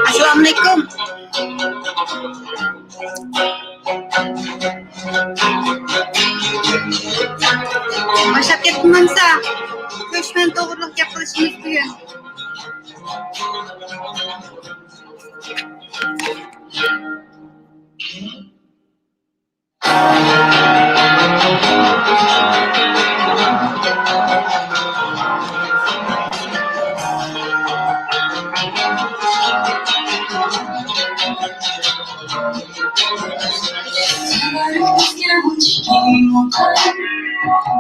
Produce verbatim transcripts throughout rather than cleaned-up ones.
ئەسسالامۇئەلەيكۇم. باشلاپ كەتتىم مانىسا. كۆچمەن توغرۇلۇق گەپ قىلىشىمىز بۈگۈن.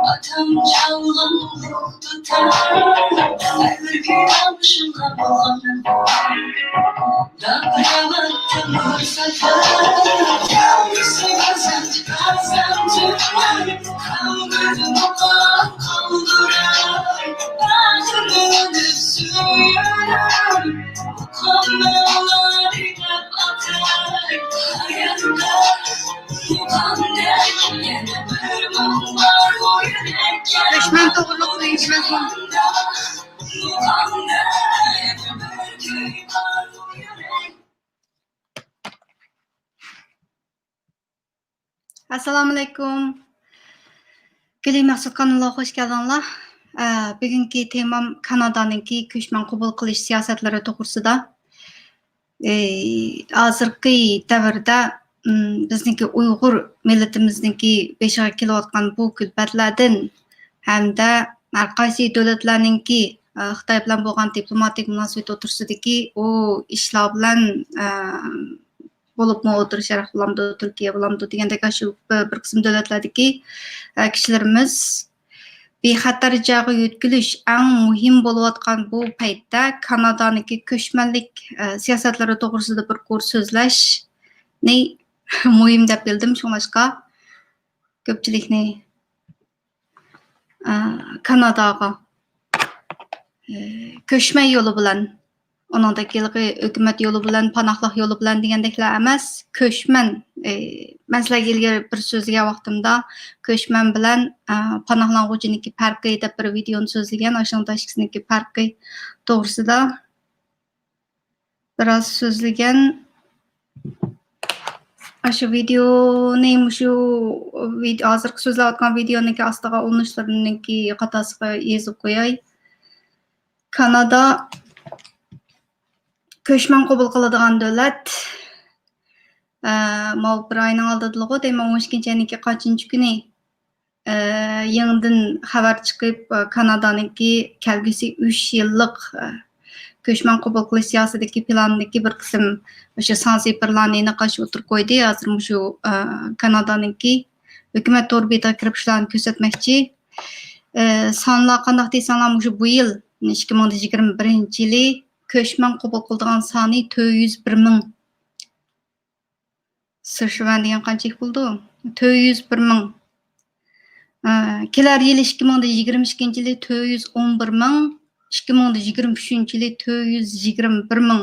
ئاتام چالغان بۇ دۇتار، ھەر بىر كۈن ئاڭلىشىمغا بولغان. كۆچمەن توغرۇلۇق دېيىشىمىز مۇمكىن. ئەسسالامۇئەلەيكۇم. گۈلى مەخسۇت قانىلىغا خوش كەلدىڭلار. ئە، بۈگۈنكى تېمام كانادانىڭكى كۆچمەن قوبۇل قىلىش سىياسەتلىرى توغرىسىدا. ئى، ھازىرقى دەۋردە، ئىم، بىزنىڭكى ئۇيغۇر مىللىتىمىزنىڭكى بېشىغا كېلىۋاتقان بۇ كۈلپەتلەردىن ھەمدە ھەر قايسى دۆلەتلەرنىڭكى، ئە، خىتاي بىلەن بولغان دىپلوماتىك مۇناسىۋىتى ئوتتۇرىسىدىكى ئۇ ئىشلار بىلەن، ئە، بولۇپمۇ ئوتتۇرا شەرق بولامدۇ، تۈركىيە بولامدۇ دېگەندەك ئاشۇ بىر، بىر قىسىم دۆلەتلەردىكى، ئە، كىشىلىرىمىز بىخەتەر جايغا يۆتكىلىش ئەڭ مۇھىم بولۇۋاتقان بۇ پەيتتە كانادانىڭكى كۆچمەنلىك، ئە، سىياسەتلىرى توغرىسىدا بىر قۇر سۆزلەشنى مۇھىم دەپ بىلدىم. شۇڭلاشقا كۆپچىلىكنى، ئە، كاناداغا، ئە، كۆچمەن يولى بىلەن، ئۇنىڭدەك ھېلىقى ھۆكۈمەت يولى بىلەن، پاناھلىق يولى بىلەن دېگەندەكلەر ئەمەس، كۆچمەن، ئە، مەن سىلەرگە ئىلگىرى بىر سۆزلىگەن ۋاقتىمدا كۆچمەن بىلەن، ئە، پاناھلانغۇچىنىڭكى پەرقى دەپ بىر ۋىدېئونى سۆزلىگەن، ئاشۇنىڭدا ئىككىسىنىڭكى پەرقى توغرىسىدا بىراز سۆزلىگەن. ئاشۇ ۋىدېئونى مۇشۇ ۋىد-، ھازىرقى سۆزلەۋاتقان ۋىدېئونىڭكى ئاستىغا ئۇلىنىشلىرىنىڭكى قاتارسىغا يېزىپ قوياي. كانادا كۆچمەن قوبۇل قىلىدىغان دۆلەت. ئە، ماۋۇ بىر ئاينىڭ ئالدىدىلىغۇ دەيمەن، ئون ئىككىنچى ئاينىڭكى قانچىنچى كۈنى، ئە، يېڭىدىن خەۋەر چىقىپ، ئە، كانادانىڭكى كەلگۈسى ئۈچ يىللىق، ئە، كۆچمەن قوبۇل قىلىش سىياسىتىدىكى پىلانىدىكى بىر قىسىم مۇشۇ سان سىفىرلارنى نەقىش ئوتتۇرىغا قويدى. ھازىر مۇشۇ، ئە، كانادانىڭكى ھۆكۈمەت تور بېتىغا كىرىپ شۇلارنى كۆرسەتمەكچى. ئە، سانلار قانداق دېسەڭلار، مۇشۇ بۇ يىل، ئىككى مىڭ يىگىرمە بىرىنچى يىلى كۆچمەن قوبۇل قىلىدىغان سانى تۆت يۈز بىر مىڭ. سىشۈەن دېگەن قانچىلىك بولىدۇ؟ تۆت يۈز بىر مىڭ. ئە، كېلەر يىلى ئىككى مىڭ يىگىرمە ئىككىنچى يىلى تۆت يۈز ئون بىر مىڭ، ئىككى مىڭ يىگىرمە ئۈچىنچى يىلى تۆت يۈز يىگىرمە بىر مىڭ.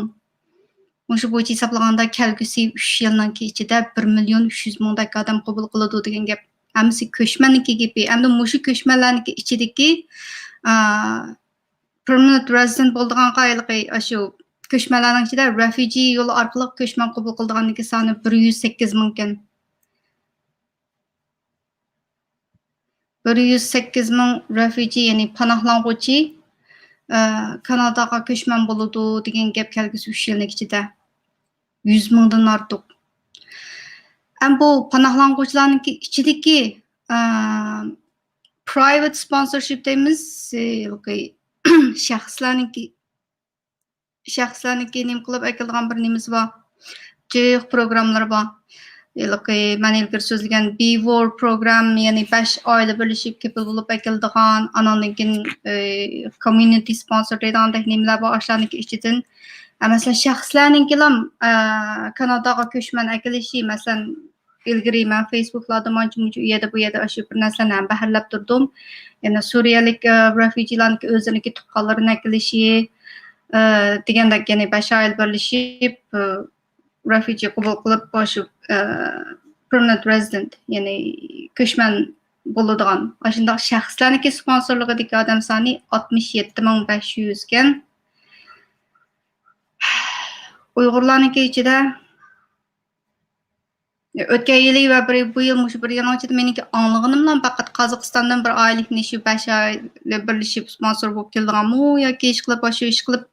مۇشۇ بويىچە ھېسابلىغاندا، كەلگۈسى ئۈچ يىلنىڭكى ئىچىدە بىر مىليون ئۈچ يۈز مىڭدەك ئادەم قوبۇل قىلىدۇ دېگەن گەپ. ھەممىسى كۆچمەننىڭكى گېپى. ئەمدى مۇشۇ كۆچمەنلەرنىڭكى ئىچىدىكى، ئا، پېرمانېنت رېزىدېنت بولىدىغانغا ھېلىقى ئاشۇ كۆچمەنلەرنىڭ ئىچىدە رېفۇجى يولى ئارقىلىق كۆچمەن قوبۇل قىلىدىغاننىڭكى سانى بىر يۈز سەككىز مىڭ ئىكەن. بىر يۈز سەككىز مىڭ رېفۇجى، يەنى پاناھلانغۇچى، ئە، كاناداغا كۆچمەن بولىدۇ دېگەن گەپ كەلگۈسى ئۈچ يىلنىڭ ئىچىدە. يۈز مىڭدىن ئارتۇق. ئەم بۇ پاناھلانغۇچىلارنىڭكى ئىچىدىكى، ئە، پرايۋېت سپونسورشىپ دەيمىز، ھېلىقى شەخسلەرنىڭكى شەخسلەرنىڭكى نېمە قىلىپ ئەكېلىدىغان بىر نېمىسى بار. جىق پروگراممىلىرى بار. ھېلىقى مەن ئىلگىرى سۆزلىگەن بىۋور پروگرام، يەنى بەش ئائىلە بىرلىشىپ كېپىل بولۇپ ئەكېلىدىغان، ئاناندىن كېيىن، ئى، كوميۇنىتى سپونسور دەيدىغاندەك نېمىلەر بار، ئاشۇلارنىڭكى ئىچىدىن، ئە، مەسىلەن، شەخسلەرنىڭكىلام، ئە، كاناداغا كۆچمەن ئەكېلىشى، مەسىلەن، ئىلگىرى مەن فېيسبۇكلاردا مانچە-مۇنچە ئۇ يەردە، بۇ يەردە ئاشۇ بىر نەرسىلەرنى ھەم بەھرىلەپ تۇردۇم. يەنە سۈرىيەلىك، ئە، رېفۇجىلارنىڭكى ئۆزلىرىنىڭكى تۇغقانلىرىنى ئەكېلىشى، ئە، دېگەندەك، يەنى بەش ئائىلە بىرلىشىپ، ئە، رېفۇجى قوبۇل قىلىپ، ئاشۇ، ئە، پېرمانېنت رېزىدېنت، يەنى كۆچمەن بولىدىغان، ئاشۇنداق شەخسلەرنىڭكى سپونسورلۇقىدىكى ئادەم سانى ئاتمىش يەتتە مىڭ بەش يۈز ئىكەن. ئۇيغۇرلارنىڭكى ئىچىدە ئۆتكەن يىلى ۋە بىر، بۇ يىل مۇشۇ بىر يىلنىڭ ئىچىدە مېنىڭكى ئاڭلىغىنىملا پەقەت قازاقىستاندىن بىر ئائىلىنى شۇ بەش ئائىلە بىرلىشىپ سپونسور بولۇپ كېلىدىغانمۇ ياكى ئىشقىلىپ، ئاشۇ ئىشقىلىپ،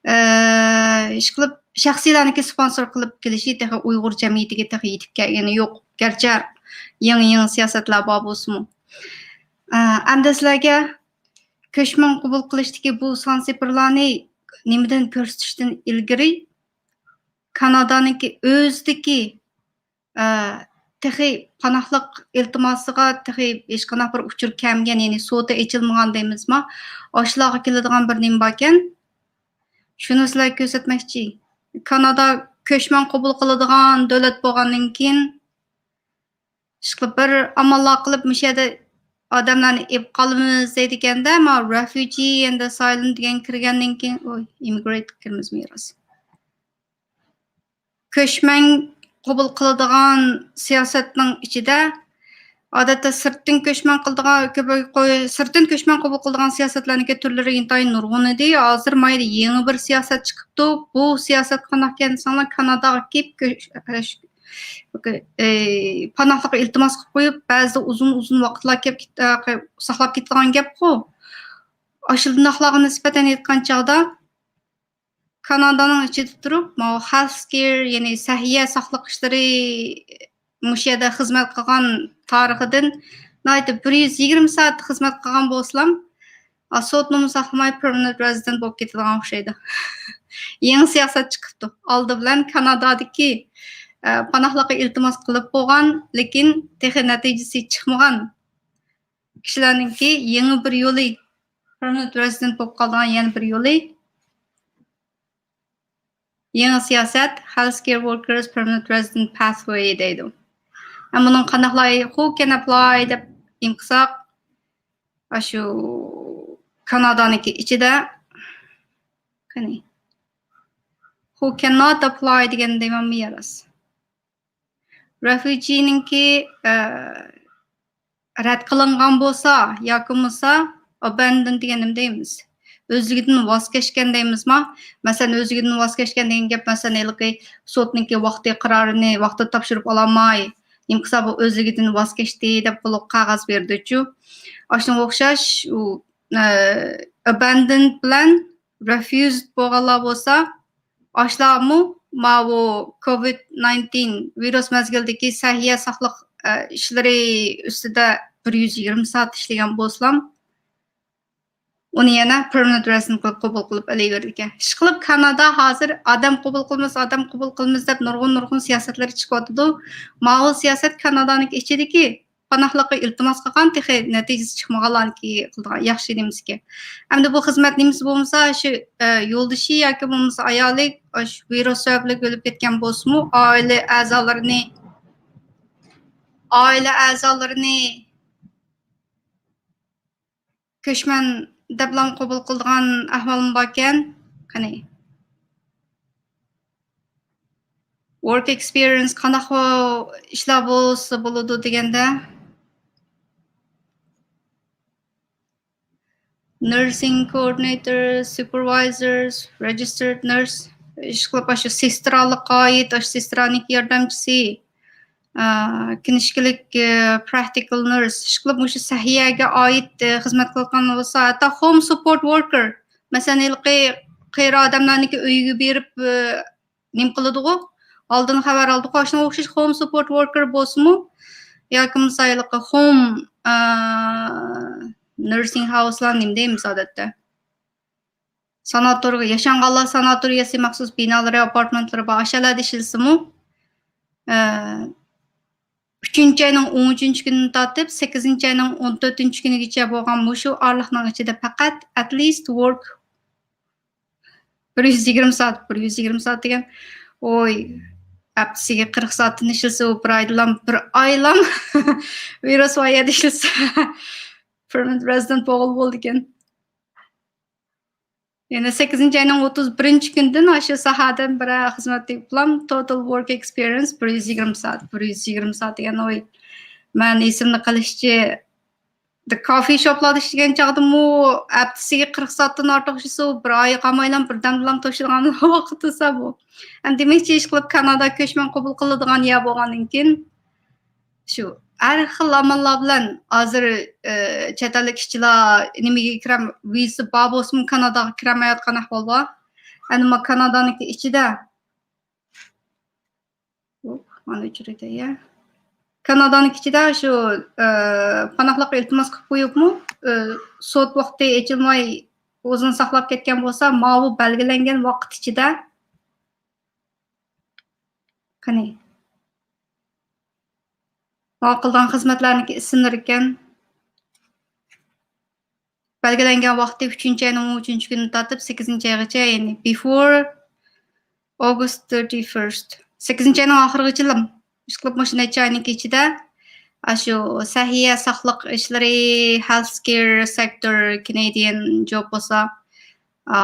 ئە، ئىشقىلىپ شەخسىيلەرنىڭكى سپونسور قىلىپ كېلىشى تېخى ئۇيغۇر جەمئىيىتىگە تېخى يېتىپ كەلگىنى يوق. گەرچە يېڭى، يېڭى سىياسەتلەر بار بولسىمۇ. ئە، ئەمدى سىلەرگە كۆچمەن قوبۇل قىلىشتىكى بۇ سان سىپىرلارنى نېمىدىن كۆرسىتىشتىن ئىلگىرى، كانادانىڭكى ئۆزىدىكى، ئە، تېخى پاناھلىق ئىلتىماسىغا تېخى ھېچقانداق بىر ئۇچۇر كەلمىگەن، يەنى سودا ئېچىلمىغان دەيمىزما، ئاشۇلارغا كېلىدىغان بىر نېمە باركەن، شۇنى سىلەرگە كۆرسەتمەكچى. كانادا كۆچمەن قوبۇل قىلىدىغان دۆلەت بولغاندىن كېيىن، ئىشقىلىپ بىر ئاماللار قىلىپ مۇشۇ يەردە ئادەملەرنى ئېلىپ قالىمىز دەيدىكەندە، ما رېفۇجى ئەند ئاسايلۇم دېگەن كىرگەندىن كېيىن، ئوي، ئىممىگرېنت كىرىمىزمۇ راست. كۆچمەن قوبۇل قىلىدىغان سىياسەتنىڭ ئىچىدە، ئادەتتە سىرتتىن كۆچمەن قىلىدىغان، كۆپ-، قوي-، سىرتتىن كۆچمەن قوبۇل قىلىدىغان سىياسەتلەرنىڭكى تۈرلىرى ئىنتايىن نۇرغۇن ئىدى. ھازىر مايدا يېڭى بىر سىياسەت چىقىپتۇ. بۇ سىياسەت قانداق ئىكەن دېسەڭلار، كاناداغا كېلىپ كۆ-، ئى، پاناھلىققا ئىلتىماس قىلىپ قويۇپ، بەزىدە ئۇزۇن-ئۇزۇن ۋاقىتلار كېلىپ كېت-، ئە، ساقلاپ كېتىدىغان گەپقۇ. ئاشۇنداقلارغا نىسبەتەن ئېيتقان چاغدا، كانادانىڭ ئىچىدە تۇرۇپ، ماۋۇ ھېلت كېير، يەنى سەھىيە ساقلىق ئىشلىرى مۇشۇ يەردە خىزمەت قىلغان تارىخىدىن ناھايىتى بىر يۈز يىگىرمە سائەت خىزمەت قىلغان بولسىلام، ئا، سوتنىمۇ ساقلىماي پېرمانېنت رېزىدېنت بولۇپ كېتىدىغان ئوخشايدۇ. يېڭى سىياسەت چىقىپتۇ. ئالدى بىلەن كانادادىكى، ئە، پاناھلىققا ئىلتىماس قىلىپ بولغان، لېكىن تېخى نەتىجىسى چىقمىغان كىشىلەرنىڭكى يېڭى بىر يولى، پېرمانېنت رېزىدېنت بولۇپ قالىدىغان يەنە بىر يولى، يېڭى سىياسەت، ھېلت كېير ۋوركېرس پېرمانېنت رېزىدېنت پاسۋېي دەيدۇ. ھەم بۇنىڭ قانداقلار، خۇ كەن ئەپلاي دەپ نېمە قىلساق، ئاشۇ كانادانىڭكى ئىچىدە، قېنى، خۇ كەن نات ئەپلاي دېگەن دەيمەنمۇ يا راست؟ رېفۇجىنىڭكى، ئە، رەت قىلىنغان بولسا ياكى بولمىسا ئاباندون دېگەن نېمە دەيمىز؟ ئۆزلۈكىدىن ۋاز كەچكەن دەيمىزما؟ مەسىلەن، ئۆزلۈكىدىن ۋاز كەچكەن دېگەن گەپ، مەسىلەن، ھېلىقى سوتنىڭكى ۋاقتى قارارىنى ۋاقتىدا تاپشۇرۇپ ئالالماي، نېمە قىلسا بۇ ئۆزلۈكىدىن ۋاز كەچتى دەپ قولىغا قەغەز بېرىدۇچۇ. ئاشۇنىڭغا ئوخشاش، ئۇ، ئە، ئاباندون بىلەن رېفيۇزد بولغانلار بولسا، ئاشۇلارمۇ ماۋۇ كوۋىد نايىنتىن ۋىرۇس مەزگىلىدىكى سەھىيە ساقلىق، ئە، ئىشلىرى ئۈستىدە بىر يۈز يىگىرمە سائەت ئىشلىگەن بولسىلام، ئۇنى يەنە پېرمانېنت رېزىدېنت قىلىپ قوبۇل قىلىپ ئېلىۋېرىدىكەن. ئىشقىلىپ، كانادا ھازىر ئادەم قوبۇل قىلىمىز، ئادەم قوبۇل قىلىمىز دەپ نۇرغۇن، نۇرغۇن سىياسەتلەر چىقىۋاتىدۇ. ماۋۇ سىياسەت كانادانىڭكى ئىچىدىكى پاناھلىققا ئىلتىماس قىلغان، تېخى نەتىجىسى چىقمىغانلارنىڭكى قىلىدىغان ياخشى نېمىسىكەن. ئەمدى بۇ خىزمەت نېمىسى بولمىسا، شۇ، ئە، يولدىشى ياكى بولمىسا ئايالى، ئاشۇ ۋىرۇس سەۋەبلىك ئۆلۈپ كەتكەن بولسىمۇ، ئائىلە ئەزالىرىنى، ئائىلە ئەزالىرىنى كۆچمەن دەپلا قوبۇل قىلىدىغان ئەھۋالمۇ باركەن. قېنى، ۋورك ئېكسپېرىيەنس قانداق ئىشلار بولسا بولىدۇ دېگەندە، نەرسىڭ كوئوردىنېيتور، سۇپېرۋايزېر، رېجىستېرد نەرس، ئىشقىلىپ ئاشۇ سېسترالىققا ئائىت، ئاشۇ سېسترانىڭكى ياردەمچىسى، ئا، كىنىشكىلىك، ئە، پراكتىكال نەرس، ئىشقىلىپ مۇشۇ سەھىيەگە ئائىت، ئە، خىزمەت قىلغان بولسا، ھەتتا ھوم سۇپورت ۋوركېر، مەسىلەن، ھېلىقى قېرى ئادەملەرنىڭكى ئۆيىگە بېرىپ، ئە، نېمە قىلىدىغۇ؟ ئالدىن خەۋەر ئالىدىغۇ. ئاشۇنىڭغا ئوخشاش ھوم سۇپورت ۋوركېر بولسىمۇ، ياكى بولمىسا ھېلىقى ھوم، ئە، نەرسىڭ ھاۋسلار نېمە دەيمىز ئادەتتە؟ ساناتورىيە، ياشانغانلار ساناتورىيەسى مەخسۇس بىنالىرى، ئاپارتمېنتلىرى بار، ئاشۇ يەرلەردە ئىشلىسىمۇ، ئە، ئۈچىنچى ئاينىڭ ئون ئۈچىنچى كۈنىدىن تارتىپ سەككىزىنچى ئاينىڭ ئون تۆتىنچى كۈنىگىچە بولغان مۇشۇ ئارىلىقنىڭ ئىچىدە پەقەت ئەتلىست ۋورك بىر يۈز يىگىرمە سائەت، بىر يۈز يىگىرمە سائەت دېگەن، ئوي، ھەپتىسىگە قىرىق سائەتتىن ئىشلىسە، ئۇ بىر ئايدىلام، بىر ئايلام ۋىرۇس ۋايەدە ئىشلىسە، پېرمانېنت رېزىدېنت بولغىلى بولىدىكەن. يەنە سەككىزىنچى ئاينىڭ ئوتتۇز بىرىنچى كۈنىدىن ئاشۇ ساھەدىن بىرەر خىزمەت تېپىپلام، total work experience بىر يۈز يىگىرمە سائەت، بىر يۈز يىگىرمە سائەت دېگەن، ئوي، مەن ئېسىمدە قېلىشىچە، كافې شوپلاردا ئىشلىگەن چاغدىمۇ ھەپتىسىگە قىرىق سائەتتىن ئارتۇق ئىشلىسە، بىر ئايغا قالمايلا بىردەمدىلا توشىدىغان ۋاقىت بولسا بۇ. ئەمدى دېمەكچى، ئىشقىلىپ كانادا كۆچمەن قوبۇل قىلىدىغان يەر بولغاندىن كېيىن، شۇ ھەر خىل ئاماللار بىلەن ھازىر، ئە، چەت ئەللىك ئىشچىلار نېمىگە كىرەم-، ۋىزا بار بولسىمۇ كاناداغا كىرەلمەيۋاتقان ئەھۋال بار. ئەمما كانادانىڭكى ئىچىدە، مانا ئۆچۈرۈۋېتەي، يا. كانادانىڭكى ئىچىدە شۇ، ئە، پاناھلىق ئىلتىماس قىلىپ قويۇپمۇ، ئە، سوت ۋاقتى ئېچىلماي ئۇزۇن ساقلاپ كەتكەن بولسا، ماۋۇ بەلگىلەنگەن ۋاقىت ئىچىدە، قېنى، ماۋۇ قىلغان خىزمەتلەرنىڭكى ئىسىملىرى ئىكەن. بەلگىلەنگەن ۋاقتى ئۈچىنچى ئاينىڭ ئون ئۈچىنچى كۈنىدىن تارتىپ سەككىزىنچى ئايغىچە، يەنى before August thirty-first، سەككىزىنچى ئاينىڭ ئاخىرىغىچىلا ئىشقىلىپ مۇشۇ نەچچە ئاينىڭ ئىچىدە ئاشۇ سەھىيە ساقلىق ئىشلىرى، healthcare sector، Canadian job بولسا، ئا،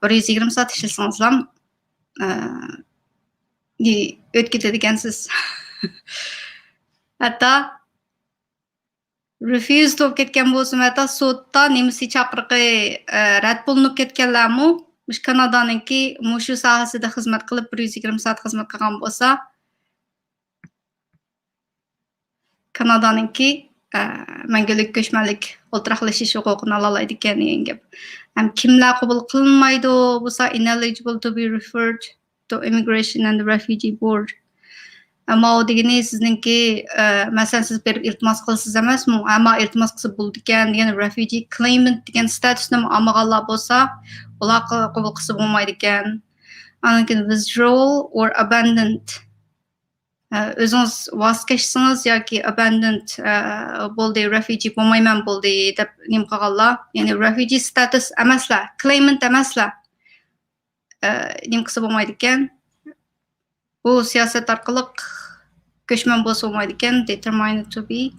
بىر يۈز يىگىرمە سائەت ئىشلىسىڭىزلا، ئا، ئۆتكۈزىدىكەنسىز. ھەتتا refuse بولۇپ كەتكەن بولسىمۇ، ھەتتا سوتتا نېمىسى چاقىرىقى، ئە، رەت بولۇنۇپ كەتكەنلەرمۇ مۇشۇ كانادانىڭكى مۇشۇ ساھەسىدە خىزمەت قىلىپ، بىر يۈز يىگىرمە سائەت خىزمەت قىلغان بولسا، كانادانىڭكى، ئە، مەڭگۈلۈك كۆچمەنلىك ئولتۇراقلىشىش ھوقۇقىنى ئالالايدىكەن دېگەن گەپ. ھەم كىملەر قوبۇل قىلىنمايدۇ بولسا، ineligible to be referred to Immigration and Refugee Board. ئەمما ئۇ دېگىنى سىزنىڭكى، ئە، مەسىلەن، سىز بېرىپ ئىلتىماس قىلىسىز ئەمەسمۇ؟ ئەمما ئىلتىماس قىلسا بولىدىكەن دېگەن، refugee claimant دېگەن ستاتۇسنىمۇ ئالمىغانلار بولسا، ئۇلار قوبۇل قىلسا بولمايدىكەن. ئاندىن كېيىن withdrawal or abandoned. ئە، ئۆزىڭىز ۋاز كەچسىڭىز ياكى abandoned، ئە، بولدى، refugee بولمايمەن بولدى دەپ نېمە قىلغانلار، يەنى refugee ستاتۇس ئەمەسلەر، claimant ئەمەسلەر، ئە، نېمە قىلسا بولمايدىكەن. بۇ سىياسەت ئارقىلىق كۆچمەن بولسا بولمايدىكەن، determined to be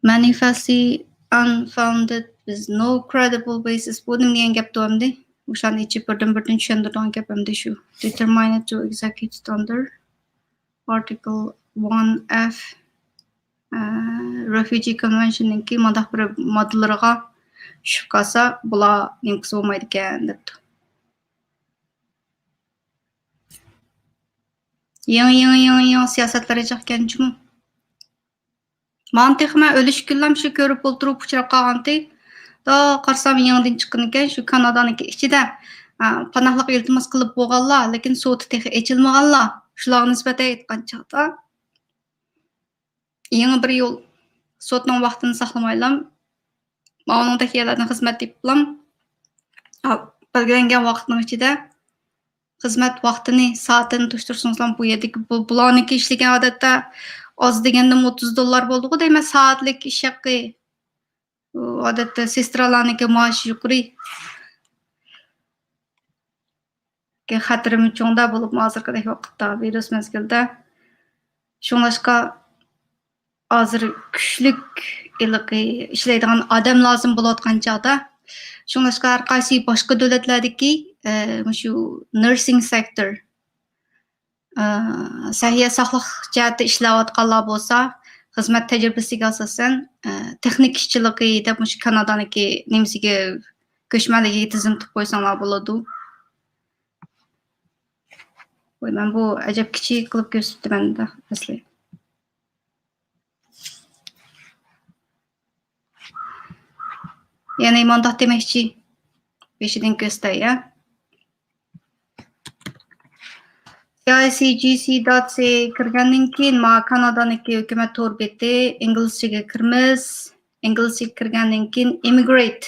manifestly unfounded with no credible basis. بۇ نېمە دېگەن گەپتۇ ئەمدى؟ مۇشۇلارنى ئېچىپ بىردىن بىردىن چۈشەندۈرىدىغان گەپ ئەمدى شۇ. Determined to execute under Article one F، ئە، Refugee Convention نىڭكى مۇنداق بىر ماددىلىرىغا چۈشۈپ قالسا، بۇلار نېمە قىلسا بولمايدىكەن دەپتۇ. يېڭى، يېڭى، يېڭى، يېڭى سىياسەتلەر جىقكەن جۇمۇ. مانا تېخى مەن ئۆلۈش كۈنلەم شۇ كۆرۈپ ئولتۇرۇپ ئۇچراپ قالغانتى. دا قارىسام يېڭىدىن چىققىنىكەن شۇ كانادانىڭكى ئىچىدە، ئا، پاناھلىق ئىلتىماس قىلىپ بولغانلار، لېكىن سوتى تېخى ئېچىلمىغانلار. شۇلارغا نىسبەتەن ئېيتقان چاغدا، يېڭى بىر يول سوتنىڭ ۋاقتىنى ساقلىمايلا، ماۋۇنىڭدەك يەرلەردىن خىزمەت تېپىپلا، ئا، بەلگىلەنگەن ۋاقىتنىڭ ئىچىدە خىزمەت ۋاقتىنى، سائىتىنى توشتۇرسىڭىزلا بۇ يەردىكى، بۇ، بۇلارنىڭكى ئىشلىگەن ئادەتتە ئاز دېگەندىمۇ ئوتتۇز دوللار بولىدىغۇ دەيمەن، سائەتلىك ئىش ھەققى. ئادەتتە سېسترالارنىڭكى مائاشى يۇقىرى. خەتىرىمۇ چوڭدا بولۇپمۇ ھازىرقىدەك ۋاقىتتا، ۋىرۇس مەزگىلىدە. شۇڭلاشقا ھازىر كۈچلۈك ھېلىقى ئىشلەيدىغان ئادەم لازىم بولۇۋاتقان چاغدا. شۇڭلاشقا ھەر قايسى باشقا دۆلەتلەردىكى، ئە، مۇشۇ نەرسىڭ سېكتور، ئە، سەھىيە ساقلىق جەھەتتە ئىشلەۋاتقانلار بولسا، خىزمەت تەجرىبىسىگە ئاساسەن، ئە، تېخنىك ئىشچىلىقى دەپ مۇشۇ كانادانىڭكى نېمىسىگە، كۆچمەنلىكىگە تىزىم تۇتۇپ قويساڭلار بولىدۇ. ۋاي، مەن بۇ ئەجەب كىچىك قىلىپ كۆرسىتىپتىمەن ئەسلى. يەنى مۇنداق دېمەكچى، بېشىدىن كۆرسىتەي، يا. سىئايسىجىسى دات سى كىرگەندىن كېيىن، ما كانادانىڭكى ھۆكۈمەت تور بېتى، ئىنگلىزچىگە كىرىمىز، ئىنگلىزچىگە كىرگەندىن كېيىن ئىممىگرېيت.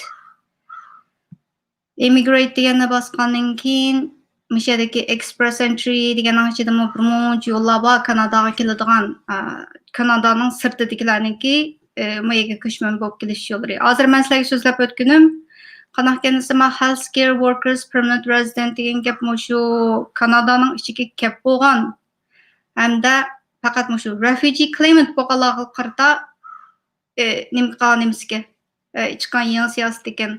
ئىممىگرېيت دېگەننى باسقاندىن كېيىن، مۇشۇ يەردىكى ئېكسپرېس ئېنترى دېگەننىڭ ئىچىدىمۇ بىر مۇنچە يوللار بار، كاناداغا كېلىدىغان، ئا، كانادانىڭ سىرتىدىكىلەرنىڭكى، ئە، مۇ يەرگە كۆچمەن بولۇپ كېلىش يوللىرى. ھازىر مەن سىلەرگە سۆزلەپ ئۆتكىنىم، قانداق ئىكەن دېسە، ما healthcare workers permanent resident دېگەن گەپ مۇشۇ كانادانىڭ ئىچىگە كەپ بولغان ھەمدە پەقەت مۇشۇ refugee claimant بولغانلارغا قارىتا، ئى، نېمە قىلغان نېمىسىكەن، ئى، چىققان يېڭى سىياسەت ئىكەن.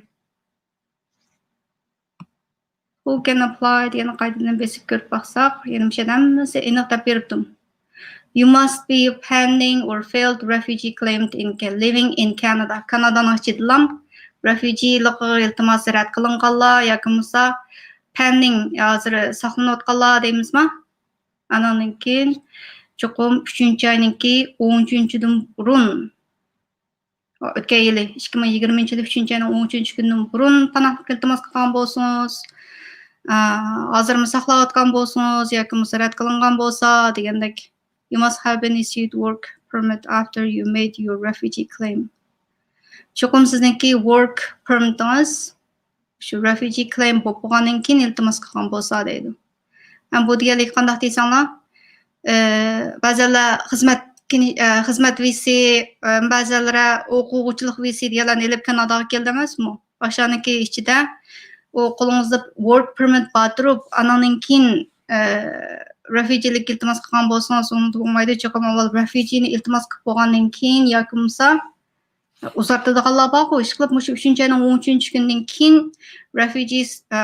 Who can apply دېگەن قايتىدىن بېسىپ كۆرۈپ باقساق، يەنە مۇشۇ يەردە ھەممىسى ئېنىق دەپ بېرىپتۇ. You must be a pending or failed refugee claimant in Ca-، living in Canada. كانادانىڭ ئىچىدىلا رېفۇجىلىقىغا ئىلتىماسى رەت قىلىنغانلار ياكى بولمىسا pending، ھازىر ساقلىنىۋاتقانلار دەيمىزما؟ ئانىڭدىن كېيىن چوقۇم ئۈچىنچى ئاينىڭكى ئون ئۈچىنچىدىن بۇرۇن، ئۆتكەن يىلى ئىككى مىڭ يىگىرمىنچى يىلى ئۈچىنچى ئاينىڭ ئون ئۈچىنچى كۈنىدىن بۇرۇن پاناھلىق ئىلتىماس قىلغان بولسىڭىز، ئا، ھازىرمۇ ساقلاۋاتقان بولسىڭىز ياكى بولمىسا رەت قىلىنغان بولسا دېگەندەك، you must have been issued work permit after you made your refugee claim. چوقۇم سىزنىڭكى ۋورك پېرمىتىڭىز شۇ رېفۇجى كلېيم بولۇپ بولغاندىن كېيىن ئىلتىماس قىلغان بولسا دەيدۇ. ھەم بۇ دېگەنلىك قانداق دېسەڭلار، ئە، بەزەنلەر خىزمەت، ئە، خىزمەت ۋىزىسى، ئە، بەزەنلەر ئوقۇغۇچىلىق ۋىزىسى دېگەنلەرنى ئېلىپ كاناداغا كەلدى ئەمەسمۇ؟ ئاشۇنىڭكى ئىچىدە ئۇ قولىڭىزدا ۋورك پېرمىت بار تۇرۇپ، ئانىڭدىن كېيىن، ئە، رېفۇجىلىك ئىلتىماس قىلغان بولسىڭىز، ئۇنىڭدا بولمايدۇ. چوقۇم ئاۋۋال رېفۇجىنى ئىلتىماس قىلىپ بولغاندىن كېيىن ياكى بولمىسا ئۇزارتىدىغانلار بارغۇ، ئىشقىلىپ مۇشۇ ئۈچىنچى ئاينىڭ ئون ئۈچىنچى كۈنىدىن كېيىن رېفۇجىس، ئە،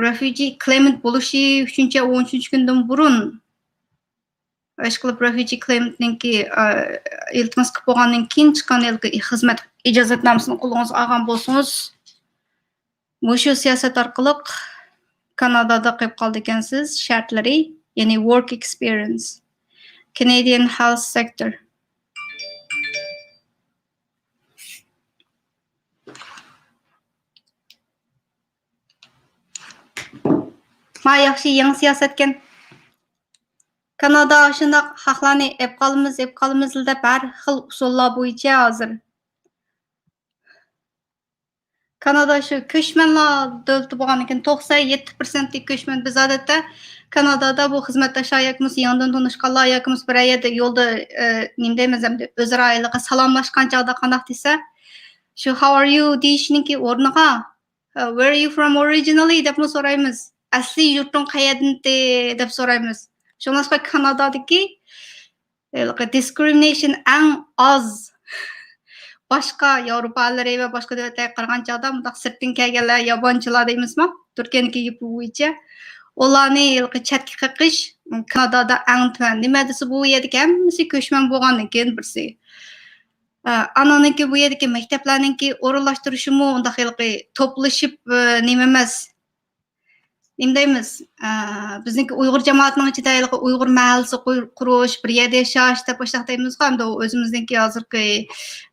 رېفۇجى كلېيمېنت بولۇشى ئۈچىنچى ئاي ئون ئۈچىنچى كۈندىن بۇرۇن، ئىشقىلىپ رېفۇجى كلېيمېنتنىڭكى، ئە، ئىلتىماس قىلىپ بولغاندىن كېيىن چىققان ھېلىقى خىزمەت ئىجازەتنامىسىنى قولىڭىزغا ئالغان بولسىڭىز، مۇشۇ سىياسەت ئارقىلىق كانادادا قېلىپ قالىدىكەنسىز، شەرتلىرى، يەنى ۋورك ئېكسپېرىيەنس، كېنېدىيەن ھېلت سېكتور. ما ياخشى يېڭى سىياسەتكەن. كانادا شۇنداق ھەقلەرنى ئېپ قالىمىز، ئېپ قالىمىز دەپ ھەر خىل ئۇسۇللار بويىچە ھازىر. كانادا شۇ كۆچمەنلەر دۆلىتى بولغاندىكىن، توقسان يەتتە پىرسەنتلىك كۆچمەن. بىز ئادەتتە كانادادا بۇ خىزمەتداشلار ياكى بولمىسا يېڭىدىن تونۇشقانلار ياكى بولمىسا بىرەر يەردە يولدا، ئە، نېمە دەيمىز ئەمدى، ئۆزئارا ھېلىقى سالاملاشقان چاغدا قانداق دېسە، شۇ how are you دېيىشنىڭكى ئورنىغا، ئە، where are you from originally دەپمۇ سورايمىز. ئەسلى يۇرتۇڭ قەيەردىنتى دەپ سورايمىز. شۇڭلاشقا كانادادىكى ھېلىقى دىسكرىمىنېيشن ئەڭ ئاز. باشقا ياۋروپا ئەللىرى ۋە باشقا دۆلەتلەرگە قارىغان چاغدا مۇنداق سىرتتىن كەلگەنلەر، ياۋانچىلار دەيمىزما؟ تۈركىيەنىڭكى گېپى بويىچە. ئۇلارنى ھېلىقى چەتكە قېقىش كانادادا ئەڭ تۆۋەن. نېمە دېسە بۇ يەردىكى ھەممىسى كۆچمەن بولغاندىن كېيىن بىرسى. ئە، ئانىڭدىن كېيىن بۇ يەردىكى مەكتەپلەرنىڭكى ئورۇنلاشتۇرۇشىمۇ ئۇنداق ھېلىقى توپلىشىپ، ئە، نېمە ئەمەس. نېمە دەيمىز؟ ئە، بىزنىڭكى ئۇيغۇر جامائىتىنىڭ ئىچىدە ھېلىقى ئۇيغۇر مەھەللىسى قۇر-، قۇرۇش، بىر يەردە ياشاش دەپ ئاشۇنداق دەيمىزغۇ، ئەمدى ئۇ ئۆزىمىزنىڭكى ھازىرقى،